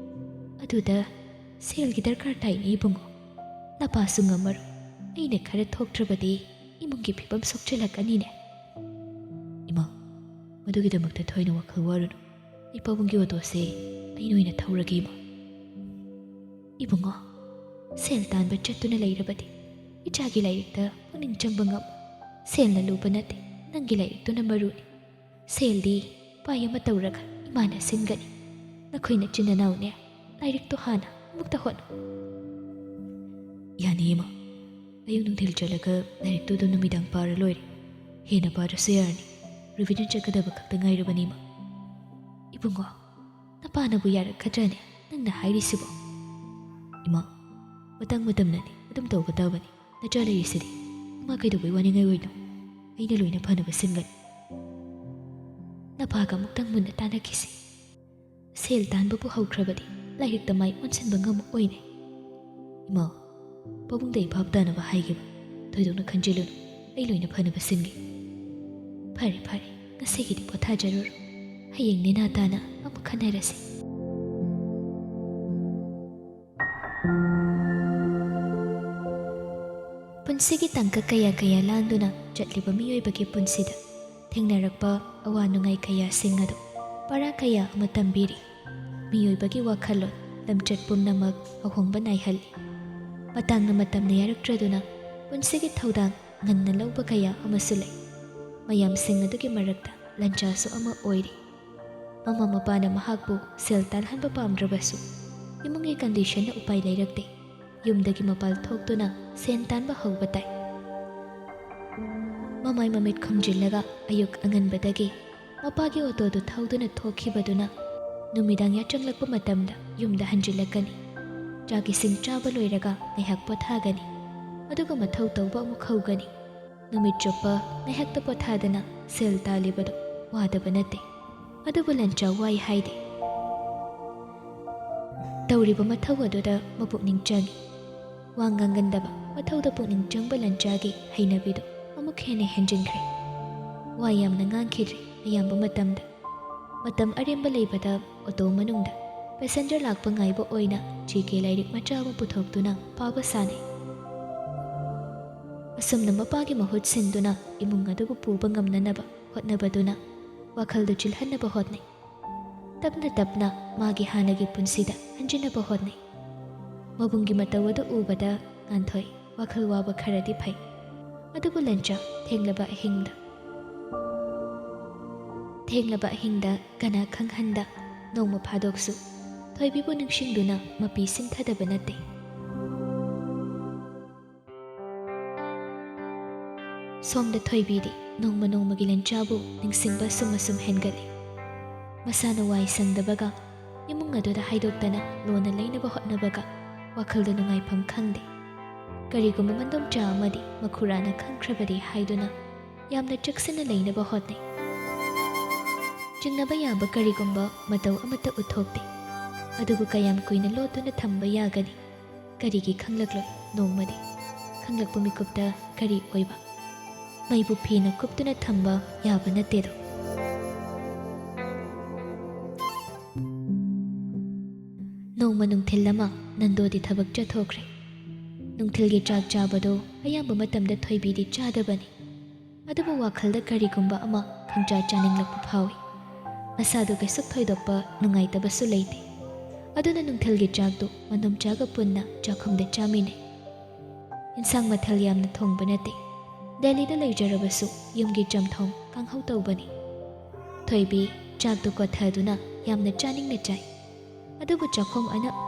"ꯑꯗꯨꯗ ꯁꯦꯜꯒꯤ ꯗꯔꯀꯥꯔ ꯇꯥꯏꯅꯦ ꯏꯕꯨꯡꯉꯣ꯫ ꯅꯄꯥꯁꯨ ꯉꯝꯃꯔꯣꯏ꯫ ꯑꯩꯅ ꯈꯔ ꯊꯣꯛꯇ꯭ꯔꯕꯗꯤ ꯏꯃꯨꯡꯒꯤ ꯐꯤꯕꯝ ꯁꯣꯛꯆꯤꯜꯂꯛꯀꯅꯤꯅꯦ꯫" "ꯏꯃꯥ, ꯃꯗꯨꯒꯤꯗꯃꯛꯇ ꯊꯣꯏꯅ ꯋꯥꯈꯜ ꯋꯥꯔꯨꯅꯨ꯫ ꯑꯩ ꯄꯥꯕꯨꯡꯒꯤ ꯑꯣꯇꯣꯁꯦ ꯑꯩꯅ ꯑꯣꯏꯅ ꯊꯧꯔꯒꯦ ꯏꯃꯥ꯫" "ꯏꯕꯨꯡꯉꯣ, ꯁꯦꯜ ꯇꯥꯟꯕ ꯆꯠꯇꯨꯅ ꯂꯩꯔꯕꯗꯤ ꯏꯆꯥꯒꯤ ꯂꯥꯏꯔꯤꯛꯇ ꯄꯨꯛꯅꯤꯡ ꯆꯪꯕ ꯉꯝꯃꯣꯏ꯫ ꯁꯦꯜꯅ ꯂꯨꯕ ꯅꯠꯇꯦ, ꯅꯪꯒꯤ ꯂꯥꯏꯔꯤꯛꯇꯨꯅ ꯃꯔꯨꯅꯤ꯫ ꯁꯦꯜꯗꯤ ꯎꯄꯥꯏ ꯑꯃ ꯇꯧꯔꯒ ꯏꯃꯥꯅ ꯁꯤꯟꯒꯅꯤ꯫ ꯅꯈꯣꯏ ꯅꯆꯤꯟ ꯅꯅꯥꯎꯅꯦ, ꯂꯥꯏꯔꯤꯛꯇꯣ ꯍꯥꯟꯅ ꯑꯃꯨꯛꯇ ꯍꯣꯠꯅꯧ꯫" "ꯌꯥꯅꯤ ꯏꯃꯥ, ꯑꯌꯨꯛ ꯅꯨꯡꯊꯤꯜ ꯆꯠꯂꯒ ꯂꯥꯏꯔꯤꯛꯇꯨ ꯑꯗꯨꯝ ꯅꯨꯃꯤꯗꯥꯡ ꯄꯥꯔ ꯂꯣꯏꯔꯦ꯫ ꯍꯦꯟꯅ ꯄꯥꯗ꯭ꯔꯁꯨ ꯌꯥꯔꯅꯤ꯫ ꯔꯤꯚꯤꯖꯟ ꯆꯠꯀꯗꯕ ꯈꯛꯇ ꯉꯥꯏꯔꯕꯅꯤ ꯏꯃꯥ꯫" "ꯏꯕꯨꯡꯉꯣ, ꯅꯄꯥꯅꯕꯨ ꯌꯥꯔꯛꯀꯗ꯭ꯔꯅꯦ ꯅꯪꯅ ꯍꯥꯏꯔꯤꯁꯤꯕꯣ?" "ꯏꯃꯥ, ꯃꯇꯝ ꯃꯇꯝꯅꯅꯤ, ꯑꯗꯨꯝ ꯇꯧꯒꯗꯕꯅꯤ꯫ ꯅꯆꯥ ꯂꯩꯔꯤꯁꯤꯗꯤ ꯏꯃꯥ ꯀꯩꯗꯧꯕꯩ ꯋꯥꯅꯤꯡꯉꯥꯏ ꯑꯣꯏꯅꯣ? ꯑꯩꯅ ꯂꯣꯏꯅ ꯐꯅꯕ ꯁꯤꯟꯒꯅꯤ꯫" "ꯅꯄꯥꯒ ꯑꯃꯨꯛꯇꯪ ꯃꯨꯟꯅ ꯇꯥꯟꯅꯈꯤꯁꯤ꯫ ꯁꯦꯜ ꯇꯥꯟꯕꯕꯨ ꯍꯧꯈ꯭ꯔꯕꯗꯤ ꯂꯥꯏꯔꯤꯛꯇ ꯃꯥꯏ ꯑꯣꯟꯁꯤꯟꯕ ꯉꯝꯃꯛꯑꯣꯏꯅꯦ꯫" "ꯏꯃꯥ, ꯄꯥꯕꯨꯡꯗ ꯑꯩ ꯚꯥꯞ ꯇꯥꯅꯕ ꯍꯥꯏꯒꯦꯕ꯫ ꯊꯣꯏꯗꯣꯛꯅ ꯈꯟꯖꯤꯜꯂꯨꯅꯨ, ꯑꯩ ꯂꯣꯏꯅ ꯐꯅꯕ ꯁꯤꯟꯒꯦ꯫" "ꯐꯔꯦ ꯐꯔꯦ, ꯉꯁꯤꯒꯤꯗꯤ ꯄꯣꯊꯥꯖꯔꯨꯔꯣ꯫ ꯍꯌꯦꯡ ꯅꯦꯅꯥ ꯇꯥꯅ ꯑꯃꯨꯛ ꯈꯟꯅꯔꯁꯤ꯫" ꯄꯨꯟꯁꯤꯒꯤ ꯇꯥꯡꯀꯛ ꯀꯌꯥ ꯀꯌꯥ ꯂꯥꯟꯗꯨꯅ ꯆꯠꯂꯤꯕ ꯃꯤꯑꯣꯏꯕꯒꯤ ꯄꯨꯟꯁꯤꯗ ꯊꯦꯡꯅꯔꯛꯄ ꯑꯋꯥ ꯅꯨꯡꯉꯥꯏ ꯀꯌꯥꯁꯤꯡ ꯑꯗꯨ ꯄꯔꯥ ꯀꯌꯥ ꯑꯃ ꯇꯝꯕꯤꯔꯤ꯫ ꯃꯤꯑꯣꯏꯕꯒꯤ ꯋꯥꯈꯜꯂꯣꯟ, ꯂꯝꯆꯠ ꯄꯨꯝꯅꯃꯛ ꯑꯍꯣꯡꯕ ꯅꯥꯏꯍꯜꯂꯤ꯫ ꯃꯇꯥꯡꯅ ꯃꯇꯝꯅ ꯌꯥꯔꯛꯇ꯭ꯔꯗꯨꯅ ꯄꯨꯟꯁꯤꯒꯤ ꯊꯧꯗꯥꯡ ꯉꯟꯅ ꯂꯧꯕ ꯀꯌꯥ ꯑꯃꯁꯨ ꯂꯩ꯫ ꯃꯌꯥꯝꯁꯤꯡ ꯑꯗꯨꯒꯤ ꯃꯔꯛꯇ ꯂꯟꯆꯥꯁꯨ ꯑꯃ ꯑꯣꯏꯔꯤ꯫ ꯃꯃꯥ ꯃꯄꯥꯅ ꯃꯍꯥꯛꯄꯨ ꯁꯦꯜ ꯇꯥꯟꯍꯟꯕ ꯄꯥꯝꯗ꯭ꯔꯕꯁꯨ ꯏꯃꯨꯡꯒꯤ ꯀꯟꯗꯤꯁꯟꯅ ꯎꯄꯥꯏ ꯂꯩꯔꯛꯇꯦ꯫ ꯌꯨꯝꯗꯒꯤ ꯃꯄꯥꯜ ꯊꯣꯛꯇꯨꯅ ꯁꯦꯟ ꯇꯥꯟꯕ ꯍꯧꯕ ꯇꯥꯏ꯫ ꯃꯃꯥꯏ ꯃꯃꯤꯠ ꯈꯨꯝꯖꯤꯜꯂꯒ ꯑꯌꯨꯛ ꯑꯉꯟꯕꯗꯒꯤ ꯃꯄꯥꯒꯤ ꯑꯣꯇꯣꯗꯨ ꯊꯧꯗꯨꯅ ꯊꯣꯛꯈꯤꯕꯗꯨꯅ ꯅꯨꯃꯤꯗꯥꯡ ꯌꯥꯆꯪꯂꯛꯄ ꯃꯇꯝꯗ ꯌꯨꯝꯗ ꯍꯟꯖꯤꯜꯂꯛꯀꯅꯤ꯫ ꯆꯥꯛ ꯏꯁꯤꯡ ꯆꯥꯕ ꯂꯣꯏꯔꯒ ꯉꯥꯏꯍꯥꯛ ꯄꯣꯊꯥꯒꯅꯤ꯫ ꯑꯗꯨꯒ ꯃꯊꯧ ꯇꯧꯕ ꯑꯃꯨꯛ ꯍꯧꯒꯅꯤ꯫ ꯅꯨꯃꯤꯠ ꯆꯨꯞꯄ ꯉꯥꯏꯍꯥꯛꯇ ꯄꯣꯊꯥꯗꯅ ꯁꯦꯜ ꯇꯥꯜꯂꯤꯕꯗꯨ ꯋꯥꯗꯕ ꯅꯠꯇꯦ꯫ ꯑꯗꯨꯕꯨ ꯂꯟꯆꯥ ꯋꯥꯏ ꯍꯥꯏꯗꯦ꯫ ꯇꯧꯔꯤꯕ ꯃꯊꯧ ꯑꯗꯨꯗ ꯃꯄꯨꯛꯅꯤꯡ ꯆꯪꯏ꯫ ꯋꯥ ꯉꯥꯡꯒꯟꯗꯕ, ꯃꯊꯧꯗ ꯄꯨꯛꯅꯤꯡ ꯆꯪꯕ ꯂꯟꯆꯥꯒꯤ ꯍꯩꯅꯕꯤꯗꯨ ꯑꯃꯨꯛ ꯍꯦꯟꯅ ꯍꯦꯟꯖꯤꯟꯈ꯭ꯔꯦ꯫ ꯋꯥ ꯌꯥꯝꯅ ꯉꯥꯡꯈꯤꯗ꯭ꯔꯦ ꯑꯌꯥꯝꯕ ꯃꯇꯝꯗ꯫ ꯃꯇꯝ ꯑꯔꯦꯝꯕ ꯂꯩꯕꯗ ꯑꯣꯇꯣ ꯃꯅꯨꯡꯗ ꯄꯦꯁꯦꯟꯖꯔ ꯂꯥꯛꯄ ꯉꯥꯏꯕ ꯑꯣꯏꯅ ꯖꯤ ꯀꯦ ꯂꯥꯏꯔꯤꯛ ꯃꯆꯥ ꯑꯃ ꯄꯨꯊꯣꯛꯇꯨꯅ ꯄꯥꯕ ꯁꯥꯟꯅꯩ꯫ ꯑꯁꯨꯝꯅ ꯃꯄꯥꯒꯤ ꯃꯍꯨꯠ ꯁꯤꯟꯗꯨꯅ ꯏꯃꯨꯡ ꯑꯗꯨꯕꯨ ꯄꯨꯕ ꯉꯝꯅꯅꯕ ꯍꯣꯠꯅꯕꯗꯨꯅ ꯋꯥꯈꯜꯗꯨ ꯆꯤꯜꯍꯟꯅꯕ ꯍꯣꯠꯅꯩ꯫ ꯇꯞꯅ ꯇꯞꯅ ꯃꯥꯒꯤ ꯍꯥꯟꯅꯒꯤ ꯄꯨꯟꯁꯤꯗ ꯍꯟꯖꯤꯟꯅꯕ ꯍꯣꯠꯅꯩ꯫ ꯃꯕꯨꯡꯒꯤ ꯃꯇꯧ ꯑꯗꯨ ꯎꯕꯗ ꯉꯥꯟꯊꯣꯏ ꯋꯥꯈꯜ ꯋꯥꯕ ꯈꯔꯗꯤ ꯐꯩ꯫ ꯑꯗꯨꯕꯨ ꯂꯟꯆꯥ ꯊꯦꯡꯂꯕ ꯑꯍꯤꯡꯗ, ꯊꯦꯡꯂꯕ ꯑꯍꯤꯡꯗ ꯀꯅꯥ ꯈꯪꯍꯟꯗ ꯅꯣꯡꯃ ꯐꯥꯗꯣꯛꯁꯨ ꯊꯣꯏꯕꯤꯕꯨ ꯅꯤꯡꯁꯤꯡꯗꯨꯅ ꯃꯄꯤ ꯁꯤꯟꯊꯗꯕ ꯅꯠꯇꯦ꯫ ꯁꯣꯝꯗ ꯊꯣꯏꯕꯤꯗꯤ ꯅꯣꯡꯃ ꯅꯣꯡꯃꯒꯤ ꯂꯟꯆꯥꯕꯨ ꯅꯤꯡꯁꯤꯡꯕ ꯑꯁꯨꯝ ꯑꯁꯨꯝ ꯍꯦꯟꯒꯠꯂꯤ꯫ ꯃꯁꯥꯅ ꯋꯥꯏ ꯁꯪꯗꯕꯒ ꯏꯃꯨꯡ ꯑꯗꯨꯗ ꯍꯥꯏꯗꯣꯛꯇꯅ ꯂꯣꯟꯅ ꯂꯩꯅꯕ ꯍꯣꯠꯅꯕꯒ ꯋꯥꯈꯜꯗ ꯅꯨꯡꯉꯥꯏꯐꯝ ꯈꯪꯗꯦ꯫ ꯀꯔꯤꯒꯨꯝꯕ ꯃꯟꯗꯣꯝꯆꯥ ꯑꯃꯗꯤ ꯃꯈꯨꯔꯥꯅ ꯈꯪꯈ꯭ꯔꯕꯗꯤ ꯍꯥꯏꯗꯨꯅ ꯌꯥꯝꯅ ꯆꯦꯛꯁꯤꯟꯅ ꯂꯩꯅꯕ ꯍꯣꯠꯅꯩ꯫ ꯆꯤꯡꯅꯕ ꯌꯥꯕ ꯀꯔꯤꯒꯨꯝꯕ ꯃꯇꯧ ꯑꯃꯠꯇ ꯎꯠꯊꯣꯛꯇꯦ꯫ ꯑꯗꯨꯕꯨ ꯀꯌꯥꯝ ꯀꯨꯏꯅ ꯂꯣꯠꯇꯨꯅ ꯊꯝꯕ ꯌꯥꯒꯅꯤ? ꯀꯔꯤꯒꯤ ꯈꯪꯂꯛꯂꯣꯏ ꯅꯣꯡꯃꯗꯤ? ꯈꯪꯂꯛꯄ ꯃꯤꯀꯨꯞꯇ ꯀꯔꯤ ꯑꯣꯏꯕ? ꯃꯩꯕꯨ ꯐꯤꯅ ꯀꯨꯞꯇꯨꯅ ꯊꯝꯕ ꯌꯥꯕ ꯅꯠꯇꯦꯗꯣ꯫ ꯅꯣꯡꯃ ꯅꯨꯡꯊꯤꯜ ꯑꯃ ꯅꯟꯗꯣꯗꯤ ꯊꯕꯛ ꯆꯠꯊꯣꯛꯈ꯭ꯔꯦ꯫ ꯅꯨꯡꯊꯤꯜꯒꯤ ꯆꯥꯛ ꯆꯥꯕꯗꯣ ꯑꯌꯥꯝꯕ ꯃꯇꯝꯗ ꯊꯣꯏꯕꯤꯗꯤ ꯆꯥꯗꯕꯅꯤ꯫ ꯑꯗꯨꯕꯨ ꯋꯥꯈꯜꯗ ꯀꯔꯤꯒꯨꯝꯕ ꯑꯃ ꯈꯪꯆꯥ ꯆꯥꯅꯤꯡꯂꯛꯄ ꯐꯥꯎꯏ꯫ ꯃꯁꯥꯗꯨ ꯀꯩꯁꯨ ꯊꯣꯏꯗꯣꯛꯄ ꯅꯨꯡꯉꯥꯏꯇꯕꯁꯨ ꯂꯩꯇꯦ꯫ ꯑꯗꯨꯅ ꯅꯨꯡꯊꯤꯜꯒꯤ ꯆꯥꯛꯇꯨ ꯃꯟꯗꯣꯝꯆꯥꯒ ꯄꯨꯟꯅ ꯆꯥꯛꯈꯨꯝꯗ ꯆꯥꯃꯤꯟꯅꯩ꯫ ꯏꯟꯁꯥꯡ ꯃꯊꯦꯜ ꯌꯥꯝꯅ ꯊꯣꯡꯕ ꯅꯠꯇꯦ꯫ ꯗꯦꯜꯂꯤꯗ ꯂꯩꯖꯔꯕꯁꯨ ꯌꯨꯝꯒꯤ ꯆꯝꯊꯣꯡ ꯀꯥꯡꯍꯧ ꯇꯧꯕꯅꯤ꯫ ꯊꯣꯏꯕꯤ ꯆꯥꯛꯇꯨ ꯀꯣꯊꯗꯨꯅ ꯌꯥꯝꯅ ꯆꯥꯅꯤꯡꯅ ꯆꯥꯏ꯫ ꯑꯗꯨꯕꯨ ꯆꯥꯛꯈꯨꯝ ꯑꯅ-,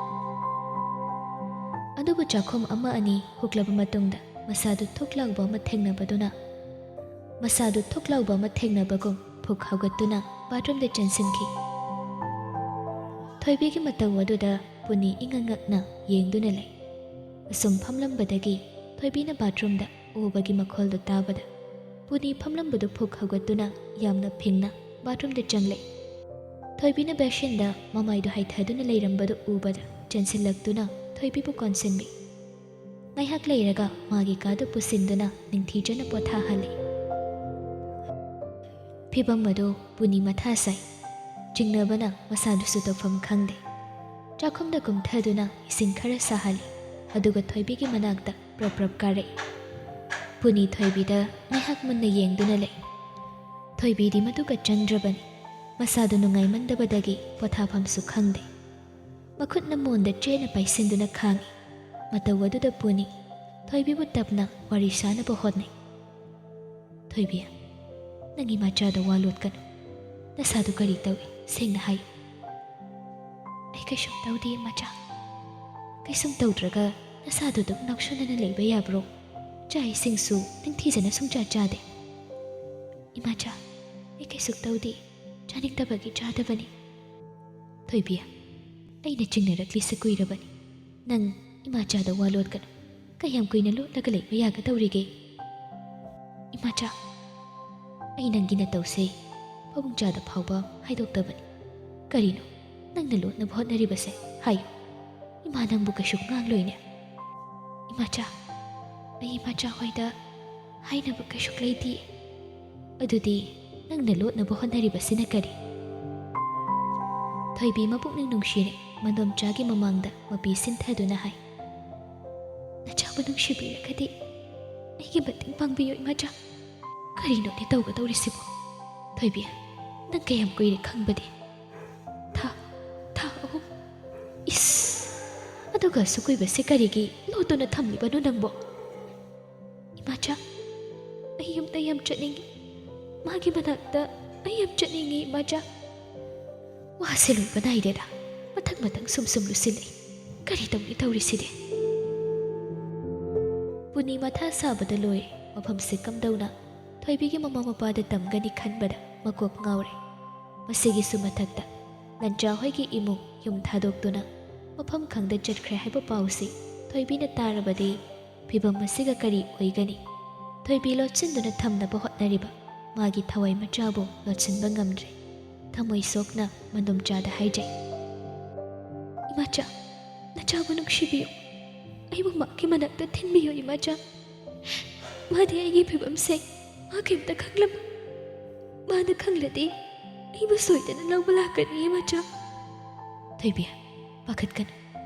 ꯑꯗꯨꯕꯨ ꯆꯥꯛꯈꯨꯝ ꯑꯃ ꯑꯅꯤ ꯍꯨꯛꯂꯕ ꯃꯇꯨꯡꯗ ꯃꯁꯥꯗꯨ ꯊꯨꯛ ꯂꯥꯎꯕ ꯑꯃ ꯊꯦꯡꯅꯕꯗꯨꯅ, ꯃꯁꯥꯗꯨ ꯊꯨꯛ ꯂꯥꯎꯕ ꯑꯃ ꯊꯦꯡꯅꯕꯒꯨꯝ ꯐꯨꯛ ꯍꯧꯒꯠꯇꯨꯅ ꯕꯥꯊꯔꯨꯝꯗ ꯆꯦꯟꯁꯤꯟꯈꯤ꯫ ꯊꯣꯏꯕꯤꯒꯤ ꯃꯇꯧ ꯑꯗꯨꯗ ꯄꯨꯅꯤ ꯏꯉꯛ ꯉꯛꯅ ꯌꯦꯡꯗꯨꯅ ꯂꯩ꯫ ꯑꯁꯨꯝ ꯐꯝꯂꯝꯕꯗꯒꯤ ꯊꯣꯏꯕꯤꯅ ꯕꯥꯊꯔꯨꯝꯗ ꯑꯣꯕꯒꯤ ꯃꯈꯣꯜꯗꯨ ꯇꯥꯕꯗ ꯄꯨꯅꯤ ꯐꯝꯂꯝꯕꯗꯨ ꯐꯨꯛ ꯍꯧꯒꯠꯇꯨꯅ ꯌꯥꯝꯅ ꯐꯤꯡꯅ ꯕꯥꯊꯔꯨꯝꯗ ꯆꯪꯂꯛꯏ꯫ ꯊꯣꯏꯕꯤꯅ ꯕꯦꯁꯤꯟꯗ ꯃꯃꯥꯏꯗꯨ ꯍꯥꯏꯊꯗꯨꯅ ꯂꯩꯔꯝꯕꯗꯨ ꯎꯕꯗ ꯆꯦꯟꯁꯤꯜꯂꯛꯇꯨꯅ ꯊꯣꯏꯕꯤꯕꯨ ꯀꯣꯟꯁꯤꯟꯕꯤ꯫ ꯉꯥꯏꯍꯥꯛ ꯂꯩꯔꯒ ꯃꯥꯒꯤ ꯀꯥꯗ ꯄꯨꯁꯤꯟꯗꯨꯅ ꯅꯤꯡꯊꯤꯖꯅ ꯄꯣꯊꯥꯍꯜꯂꯤ꯫ ꯐꯤꯚꯝ ꯑꯗꯨ ꯄꯨꯅꯤ ꯃꯊꯥ ꯁꯥꯏ꯫ ꯆꯤꯡꯅꯕꯅ ꯃꯁꯥꯗꯨꯁꯨ ꯇꯧꯐꯝ ꯈꯪꯗꯦ꯫ ꯆꯥꯛꯈꯨꯝꯗ ꯀꯨꯝꯊꯗꯨꯅ ꯏꯁꯤꯡ ꯈꯔ ꯁꯥꯍꯜꯂꯤ, ꯑꯗꯨꯒ ꯊꯣꯏꯕꯤꯒꯤ ꯃꯅꯥꯛꯇ ꯄ꯭ꯔꯞ ꯄ꯭ꯔꯞ ꯀꯥꯔꯛꯏ꯫ ꯄꯨꯅꯤ ꯊꯣꯏꯕꯤꯗ ꯉꯥꯏꯍꯥꯛ ꯃꯨꯟꯅ ꯌꯦꯡꯗꯨꯅ ꯂꯩ꯫ ꯊꯣꯏꯕꯤꯗꯤ ꯃꯗꯨꯒ ꯆꯪꯗ꯭ꯔꯕꯅꯤ꯫ ꯃꯁꯥꯗꯨ ꯅꯨꯡꯉꯥꯏꯃꯟꯗꯕꯗꯒꯤ ꯄꯣꯊꯥꯐꯝꯁꯨ ꯈꯪꯗꯦ꯫ ꯃꯈꯨꯠꯅ ꯃꯣꯟꯗ ꯆꯦꯠꯅ ꯄꯥꯏꯁꯤꯟꯗꯨꯅ ꯈꯥꯡꯏ꯫ ꯃꯇꯧ ꯑꯗꯨꯗ ꯄꯨꯅꯤ ꯊꯣꯏꯕꯤꯕꯨ ꯇꯞꯅ ꯋꯥꯔꯤ ꯁꯥꯅꯕ ꯍꯣꯠꯅꯩ꯫ "ꯊꯣꯏꯕꯤ, ꯅꯪ ꯏꯃꯥꯆꯥꯗ ꯋꯥ ꯂꯣꯠꯀꯅꯨ꯫ ꯅꯁꯥꯗꯨ ꯀꯔꯤ ꯇꯧꯏ? ꯁꯦꯡꯅ ꯍꯥꯏꯌꯨ꯫" "ꯑꯩ ꯀꯩꯁꯨꯝ ꯇꯧꯗꯦ, ꯏꯃꯥꯆꯥ꯫" "ꯀꯩꯁꯨꯝ ꯇꯧꯗ꯭ꯔꯒ ꯅꯁꯥꯗꯨ ꯑꯗꯨꯝ ꯅꯥꯎꯁꯨꯅꯅ ꯂꯩꯕ ꯌꯥꯕ꯭ꯔꯣ? ꯆꯥꯛ ꯏꯁꯤꯡꯁꯨ ꯅꯤꯡꯊꯤꯖꯅ ꯁꯨꯡꯆꯥ ꯆꯥꯗꯦ꯫" "ꯏꯃꯥꯆꯥ, ꯑꯩ ꯀꯩꯁꯨ ꯇꯧꯗꯦ꯫ ꯆꯥꯅꯤꯡꯗꯕꯒꯤ ꯆꯥꯗꯕꯅꯤ꯫" "ꯊꯣꯏꯕꯤ, ꯑꯩꯅ ꯆꯤꯡꯅꯔꯛꯂꯤꯁꯦ ꯀꯨꯏꯔꯕꯅꯤ꯫ ꯅꯪ ꯏꯃꯥꯆꯥꯗ ꯋꯥ ꯂꯣꯠꯀꯅꯨ꯫ ꯀꯌꯥꯝ ꯀꯨꯏꯅ ꯂꯣꯠꯂꯒ ꯂꯩꯕ ꯌꯥꯒꯗꯧꯔꯤꯒꯦ?" "ꯏꯃꯥꯆꯥ, ꯑꯩ ꯅꯪꯒꯤ ꯅꯇꯧꯁꯦ ꯄꯥꯕꯨꯡꯆꯥꯗ ꯐꯥꯎꯕ ꯍꯥꯏꯗꯣꯛꯇꯕꯅꯤ꯫ ꯀꯔꯤꯅꯣ ꯅꯪꯅ ꯂꯣꯠꯅꯕ ꯍꯣꯠꯅꯔꯤꯕꯁꯦ? ꯍꯥꯏꯌꯨ꯫ ꯏꯃꯥ ꯅꯪꯕꯨ ꯀꯩꯁꯨ ꯉꯥꯡꯂꯣꯏꯅꯦ꯫" "ꯏꯃꯥꯆꯥ, ꯑꯩ ꯏꯃꯥꯆꯥ ꯍꯣꯏꯗ ꯍꯥꯏꯅꯕ ꯀꯩꯁꯨ ꯂꯩꯇꯦ꯫" "ꯑꯗꯨꯗꯤ ꯅꯪꯅ ꯂꯣꯠꯅꯕ ꯍꯣꯠꯅꯔꯤꯕꯁꯤꯅ ꯀꯔꯤ?" ꯊꯣꯏꯕꯤ ꯃꯄꯨꯛꯅꯤꯡ ꯅꯨꯡꯁꯤꯔꯦ꯫ ꯃꯗꯣꯝꯆꯥꯒꯤ ꯃꯃꯥꯡꯗ ꯃꯄꯤ ꯁꯤꯟꯊꯗꯨꯅ ꯍꯥꯏ, "ꯅꯆꯥꯕꯨ ꯅꯨꯡꯁꯤꯕꯤꯔꯒꯗꯤ ꯑꯩꯒꯤ ꯃꯇꯦꯡ ꯄꯥꯡꯕꯤꯌꯨ, ꯏꯃꯥꯆꯥ꯫ ꯀꯔꯤꯅꯣꯅꯦ ꯇꯧꯒꯗꯧꯔꯤꯁꯤꯕꯣ? ꯊꯣꯏꯕꯤ, ꯅꯪ ꯀꯌꯥꯝ ꯀꯨꯏꯔꯦ ꯈꯪꯕꯗꯤ?" "ꯊꯥ, ꯊꯥ ꯑꯍꯨꯝ꯫" "ꯏꯁ, ꯑꯗꯨꯒ ꯑꯁꯨꯛ ꯀꯨꯏꯕꯁꯦ ꯀꯔꯤꯒꯤ ꯂꯣꯠꯇꯨꯅ ꯊꯝꯂꯤꯕꯅꯣ ꯅꯪꯕꯣ?" "ꯏꯃꯥꯆꯥ, ꯑꯩ ꯌꯨꯝꯗ ꯌꯥꯝ ꯆꯠꯅꯤꯡꯉꯤ꯫ ꯃꯥꯒꯤ ꯃꯅꯥꯛꯇ ꯑꯩ ꯌꯥꯝ ꯆꯠꯅꯤꯡꯉꯤ, ꯏꯃꯥꯆꯥ꯫" ꯋꯥꯁꯦ ꯂꯣꯏꯕ ꯅꯥꯏꯗꯦꯗ꯫ ꯃꯊꯪ ꯃꯊꯪ ꯁꯨꯝ ꯁꯨꯝ ꯂꯨꯁꯤꯜꯂꯛꯏ꯫ ꯀꯔꯤ ꯇꯧꯅꯤ ꯇꯧꯔꯤꯁꯤꯗꯤ? ꯄꯨꯅꯤ ꯃꯊꯥ ꯁꯥꯕꯗ ꯂꯣꯏꯔꯦ꯫ ꯃꯐꯝꯁꯦ ꯀꯝꯗꯧꯅ ꯊꯣꯏꯕꯤꯒꯤ ꯃꯃꯥ ꯃꯄꯥꯗ ꯇꯝꯒꯅꯤ ꯈꯟꯕꯗ ꯃꯀꯣꯛ ꯉꯥꯎꯔꯦ꯫ ꯃꯁꯤꯒꯤꯁꯨ ꯃꯊꯛꯇ ꯂꯟꯆꯥ ꯍꯣꯏꯒꯤ ꯏꯃꯨꯡ ꯌꯨꯝ ꯊꯥꯗꯣꯛꯇꯨꯅ ꯃꯐꯝ ꯈꯪꯗ ꯆꯠꯈ꯭ꯔꯦ ꯍꯥꯏꯕ ꯄꯥꯎꯁꯤ ꯊꯣꯏꯕꯤꯅ ꯇꯥꯔꯕꯗꯤ ꯐꯤꯚꯝ ꯑꯁꯤꯒ ꯀꯔꯤ ꯑꯣꯏꯒꯅꯤ? ꯊꯣꯏꯕꯤ ꯂꯣꯠꯁꯤꯟꯗꯨꯅ ꯊꯝꯅꯕ ꯍꯣꯠꯅꯔꯤꯕ ꯃꯥꯒꯤ ꯊꯋꯥꯏ ꯃꯆꯥꯕꯨ ꯂꯣꯠꯁꯤꯟꯕ ꯉꯝꯗ꯭ꯔꯦ꯫ ꯊꯃꯣꯏ ꯁꯣꯛꯅ ꯃꯗꯣꯝꯆꯥꯗ ꯍꯥꯏꯖꯩ, "ꯏꯃꯥꯆꯥ, ꯅꯆꯥꯕꯨ ꯅꯨꯡꯁꯤꯕꯤꯌꯨ꯫ ꯑꯩꯕꯨ ꯃꯍꯥꯛꯀꯤ ꯃꯅꯥꯛꯇ ꯊꯤꯟꯕꯤꯌꯨ, ꯏꯃꯥꯆꯥ꯫ ꯃꯥꯗꯤ ꯑꯩꯒꯤ ꯐꯤꯕꯝꯁꯦ ꯃꯥ ꯀꯩꯝꯇ ꯈꯪꯂꯝꯃꯣꯏ꯫ ꯃꯥꯅ ꯈꯪꯂꯗꯤ ꯑꯩꯕꯨ ꯁꯣꯏꯗꯅ ꯂꯧꯕ ꯂꯥꯛꯀꯅꯤ, ꯏꯃꯥꯆꯥ꯫ ꯊꯣꯏꯕꯤ, ꯄꯥꯈꯠꯀꯅꯨ꯫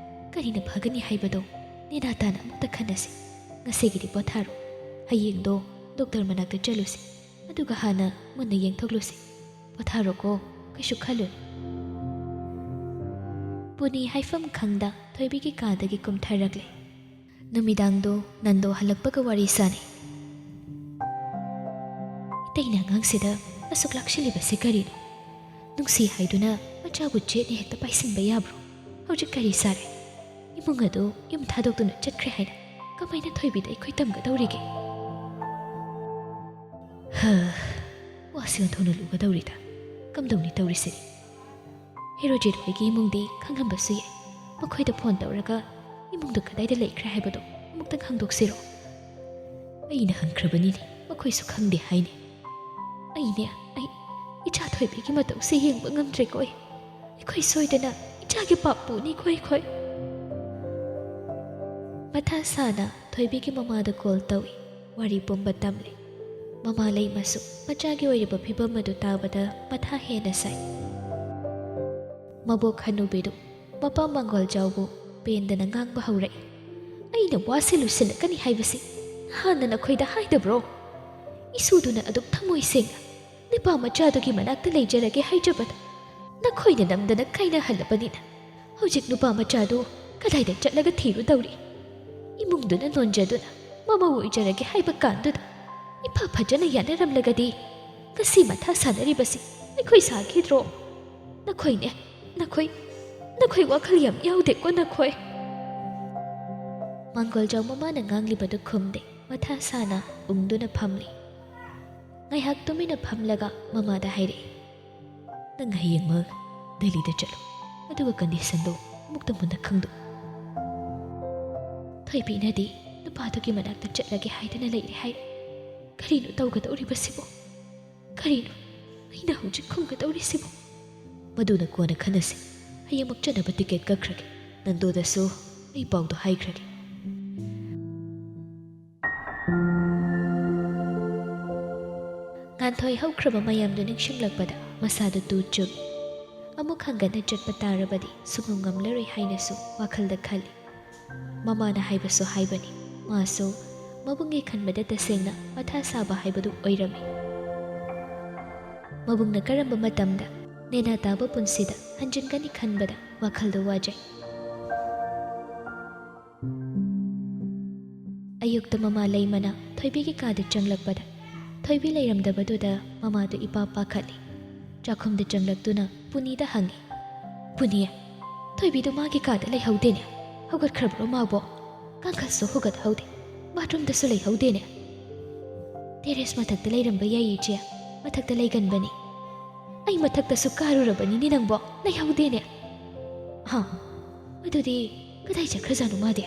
ꯀꯔꯤꯅ ꯐꯒꯅꯤ ꯍꯥꯏꯕꯗꯣ ꯅꯦꯅꯥ ꯇꯥꯅ ꯑꯃꯨꯛꯇ ꯈꯟꯅꯁꯤ꯫ ꯉꯁꯤꯒꯤꯗꯤ ꯄꯣꯊꯥꯔꯣ꯫ ꯍꯌꯦꯡꯗꯣ ꯗꯣꯛꯇꯔ ꯃꯅꯥꯛꯇ ꯆꯠꯂꯨꯁꯤ꯫ ꯑꯗꯨꯒ ꯍꯥꯟꯅ ꯃꯨꯟꯅ ꯌꯦꯡꯊꯣꯛꯂꯨꯁꯤ꯫ ꯄꯣꯊꯥꯔꯣꯀꯣ, ꯀꯩꯁꯨ ꯈꯜꯂꯨꯅꯨ꯫ ꯄꯨꯅꯤ ꯍꯥꯏꯐꯝ ꯈꯪꯗ ꯊꯣꯏꯕꯤꯒꯤ ꯀꯥꯗꯒꯤ ꯀꯨꯝꯊꯔꯛꯂꯦ꯫ ꯅꯨꯃꯤꯗꯥꯡꯗꯣ ꯅꯟꯗꯣ ꯍꯜꯂꯛꯄꯒ ꯋꯥꯔꯤ ꯁꯥꯅꯩ꯫ "ꯏꯇꯩꯅ ꯑꯉꯥꯡꯁꯤꯗ ꯑꯁꯨꯛ ꯂꯥꯛꯁꯤꯜꯂꯤꯕꯁꯤ ꯀꯔꯤꯅꯣ? ꯅꯨꯡꯁꯤ ꯍꯥꯏꯗꯨꯅ ꯃꯆꯥꯕꯨ ꯆꯦꯠꯅ ꯍꯦꯛꯇ ꯄꯥꯏꯁꯤꯟꯕ ꯌꯥꯕ꯭ꯔꯣ? ꯍꯧꯖꯤꯛ ꯀꯔꯤ ꯁꯥꯔꯦ? ꯏꯃꯨꯡ ꯑꯗꯨ ꯌꯨꯝ ꯊꯥꯗꯣꯛꯇꯨꯅ ꯆꯠꯈ꯭ꯔꯦ ꯍꯥꯏꯅ ꯀꯃꯥꯏꯅ ꯊꯣꯏꯕꯤꯗ ꯑꯩꯈꯣꯏ ꯇꯝꯒꯗꯧꯔꯤꯒꯦ?" ꯍ, ꯋꯥꯁꯤ ꯑꯣꯟꯊꯣꯛꯅ ꯂꯨꯒꯗꯧꯔꯤꯗ꯫ ꯀꯝꯗꯧꯅꯤ ꯇꯧꯔꯤꯁꯤꯗꯤ? ꯍꯦꯔꯣꯖꯤꯠ ꯍꯣꯏꯒꯤ ꯏꯃꯨꯡꯗꯤ ꯈꯪꯂꯝꯕꯁꯨ ꯌꯥꯏ꯫ ꯃꯈꯣꯏꯗ ꯐꯣꯟ ꯇꯧꯔꯒ ꯏꯃꯨꯡꯗ ꯀꯗꯥꯏꯗ ꯂꯩꯈ꯭ꯔꯦ ꯍꯥꯏꯕꯗꯣ ꯑꯃꯨꯛꯇꯪ ꯍꯪꯗꯣꯛꯁꯤꯔꯣ? ꯑꯩꯅ ꯍꯪꯈ꯭ꯔꯕꯅꯤꯅꯦ, ꯃꯈꯣꯏꯁꯨ ꯈꯪꯗꯦ ꯍꯥꯏꯅꯦ꯫ ꯑꯩꯅꯦ, ꯑꯩ ꯏꯆꯥ ꯊꯣꯏꯕꯤꯒꯤ ꯃꯇꯧꯁꯦ ꯌꯦꯡꯕ ꯉꯝꯗ꯭ꯔꯦꯀꯣ ꯑꯩ꯫ ꯑꯩꯈꯣꯏ ꯁꯣꯏꯗꯅ ꯏꯆꯥꯒꯤ ꯄꯥꯞ ꯄꯨꯅꯤꯀꯣ ꯑꯩꯈꯣꯏ꯫ ꯃꯊꯥ ꯁꯥꯅ ꯊꯣꯏꯕꯤꯒꯤ ꯃꯃꯥꯗ ꯀꯣꯜ ꯇꯧꯏ꯫ ꯋꯥꯔꯤ ꯄꯨꯝꯕ ꯇꯝꯂꯤ꯫ ꯃꯃꯥ ꯂꯩꯃꯁꯨ ꯃꯆꯥꯒꯤ ꯑꯣꯏꯔꯤꯕ ꯐꯤꯕꯝ ꯑꯗꯨ ꯇꯥꯕꯗ ꯃꯊꯥ ꯍꯦꯟꯅ ꯁꯥꯏ꯫ ꯃꯕꯣꯛ ꯍꯅꯨꯕꯤꯗꯨ ꯃꯄꯥ ꯃꯪꯒꯣꯜꯖꯥꯎꯕꯨ ꯄꯦꯟꯗꯅ ꯉꯥꯡꯕ ꯍꯧꯔꯛꯏ꯫ "ꯑꯩꯅ ꯋꯥꯁꯦ ꯂꯣꯏꯁꯤꯜꯂꯛꯀꯅꯤ ꯍꯥꯏꯕꯁꯤ ꯅꯍꯥꯟꯅ ꯅꯈꯣꯏꯗ ꯍꯥꯏꯗꯕ꯭ꯔꯣ? ꯏꯁꯨꯗꯨꯅ ꯑꯗꯨꯛ ꯊꯃꯣꯏ ꯁꯦꯡꯅ ꯅꯨꯄꯥ ꯃꯆꯥꯗꯨꯒꯤ ꯃꯅꯥꯛꯇ ꯂꯩꯖꯔꯒꯦ ꯍꯥꯏꯖꯕꯗ ꯅꯈꯣꯏꯅ ꯅꯝꯗꯅ ꯀꯥꯏꯅꯍꯜꯂꯕꯅꯤꯅ ꯍꯧꯖꯤꯛ ꯅꯨꯄꯥ ꯃꯆꯥꯗꯨ ꯀꯗꯥꯏꯗ ꯆꯠꯂꯒ ꯊꯤꯔꯨꯗꯧꯔꯤ? ꯏꯃꯨꯡꯗꯨꯅ ꯅꯣꯟꯖꯗꯨꯅ ꯃꯃꯧ ꯑꯣꯏꯖꯔꯒꯦ ꯍꯥꯏꯕ ꯀꯥꯟꯗꯨꯗ ꯏꯐ ꯐꯖꯅ ꯌꯥꯅꯔꯝꯂꯒꯗꯤ ꯉꯁꯤ ꯃꯊꯥ ꯁꯥꯅꯔꯤꯕꯁꯤ ꯑꯩꯈꯣꯏ ꯁꯥꯈꯤꯗ꯭ꯔꯣ? ꯅꯈꯣꯏꯅꯦ, ꯅꯈꯣꯏ, ꯅꯈꯣꯏ ꯋꯥꯈꯜ ꯌꯥꯝ ꯌꯥꯎꯗꯦꯀꯣ ꯅꯈꯣꯏ꯫" ꯃꯪꯒꯣꯜꯖꯥꯎ ꯃꯃꯥꯅ ꯉꯥꯡꯂꯤꯕꯗꯨ ꯈꯨꯝꯗꯦ꯫ ꯃꯊꯥ ꯁꯥꯅ ꯎꯪꯗꯨꯅ ꯐꯝꯂꯤ꯫ ꯉꯥꯏꯍꯥꯛ ꯇꯨꯃꯤꯟꯅ ꯐꯝꯂꯒ ꯃꯃꯥꯗ ꯍꯥꯏꯔꯛꯏ, "ꯅꯪ ꯍꯌꯦꯡꯃꯛ ꯗꯦꯜꯂꯤꯗ ꯆꯠꯂꯨ, ꯑꯗꯨꯒ ꯀꯟꯗꯤꯁꯟꯗꯣ ꯑꯃꯨꯛꯇ ꯃꯨꯟꯅ ꯈꯪꯗꯣꯛꯎ꯫ ꯊꯣꯏꯕꯤꯅꯗꯤ ꯅꯨꯄꯥꯗꯨꯒꯤ ꯃꯅꯥꯛꯇ ꯆꯠꯂꯒꯦ ꯍꯥꯏꯗꯅ ꯂꯩꯔꯦ ꯍꯥꯏ꯫ ꯀꯔꯤꯅꯣ ꯇꯧꯒꯗꯧꯔꯤꯕꯁꯤꯕꯣ? ꯀꯔꯤꯅꯣ ꯑꯩꯅ ꯍꯧꯖꯤꯛ ꯈꯨꯝꯒꯗꯧꯔꯤꯁꯤꯕꯣ?" "ꯃꯗꯨꯅ ꯀꯣꯟꯅ ꯈꯟꯅꯁꯤ꯫ ꯍꯌꯦꯡꯃꯛ ꯆꯠꯅꯕ ꯇꯤꯀꯦꯠ ꯀꯛꯈ꯭ꯔꯒꯦ꯫ ꯅꯟꯗꯣꯗꯁꯨ ꯑꯩ ꯄꯥꯎꯗꯣ ꯍꯥꯏꯈ꯭ꯔꯒꯦ꯫ ꯉꯥꯟꯊꯣꯏ ꯍꯧꯈ꯭ꯔꯕ ꯃꯌꯥꯝꯗꯨ ꯅꯤꯡꯁꯤꯡꯂꯛꯄꯗ ꯃꯁꯥꯗꯨ ꯇꯨ ꯆꯨꯝꯃꯤ꯫ ꯑꯃꯨꯛ ꯍꯟꯒꯠꯅ ꯆꯠꯄ ꯇꯥꯔꯕꯗꯤ ꯁꯨꯉꯝ ꯉꯝꯂꯔꯣꯏ ꯍꯥꯏꯅꯁꯨ ꯋꯥꯈꯜꯗ ꯈꯜꯂꯤ꯫ ꯃꯃꯥꯅ ꯍꯥꯏꯕꯁꯨ ꯍꯥꯏꯕꯅꯤ, ꯃꯥꯁꯨ ꯃꯕꯨꯡꯒꯤ ꯈꯟꯕꯗ ꯇꯁꯦꯡꯅ ꯃꯊꯥ ꯁꯥꯕ ꯍꯥꯏꯕꯗꯨ ꯑꯣꯏꯔꯝꯃꯤ꯫ ꯃꯕꯨꯡꯅ ꯀꯔꯝꯕ ꯃꯇꯝꯗ ꯅꯦꯅꯥ ꯇꯥꯕ ꯄꯨꯟꯁꯤꯗ ꯍꯟꯖꯤꯟꯒꯅꯤ ꯈꯟꯕꯗ ꯋꯥꯈꯜꯗꯨ ꯋꯥꯖꯩ꯫ ꯑꯌꯨꯛꯇ ꯃꯃꯥ ꯂꯩꯃꯅ ꯊꯣꯏꯕꯤꯒꯤ ꯀꯥꯗ ꯆꯪꯂꯛꯄꯗ ꯊꯣꯏꯕꯤ ꯂꯩꯔꯝꯗꯕꯗꯨꯗ ꯃꯃꯥꯗꯨ ꯏꯄꯥ ꯄꯥꯈꯠꯂꯤ꯫ ꯆꯥꯛꯈꯨꯝꯗ ꯆꯪꯂꯛꯇꯨꯅ ꯄꯨꯅꯤꯗ ꯍꯪꯉꯤ, "ꯄꯨꯅꯤ, ꯊꯣꯏꯕꯤꯗꯨ ꯃꯥꯒꯤ ꯀꯥꯗ ꯂꯩꯍꯧꯗꯦꯅꯦ꯫ ꯍꯧꯒꯠꯈ꯭ꯔꯕ꯭ꯔꯣ ꯃꯥꯕꯣ? ꯀꯥꯡꯈꯜꯁꯨ ꯍꯨꯒꯠꯍꯧꯗꯦ, ꯕꯥꯠꯔꯨꯝꯗꯁꯨ ꯂꯩꯍꯧꯗꯦꯅꯦ꯫" "ꯇꯦꯔꯦꯁ ꯃꯊꯛꯇ ꯂꯩꯔꯝꯕ ꯌꯥꯏ ꯏꯆꯦ, ꯃꯊꯛꯇ ꯂꯩꯒꯟꯕꯅꯤ꯫ ꯑꯩ ꯃꯊꯛꯇꯁꯨ ꯀꯥꯔꯨꯔꯕꯅꯤꯅꯦ ꯅꯪꯕꯣ, ꯂꯩꯍꯧꯗꯦꯅꯦ꯫" "ꯍꯥ, ꯑꯗꯨꯗꯤ ꯀꯗꯥꯏ ꯆꯠꯈ꯭ꯔꯖꯥꯠꯅꯣ ꯃꯥꯗꯤ?"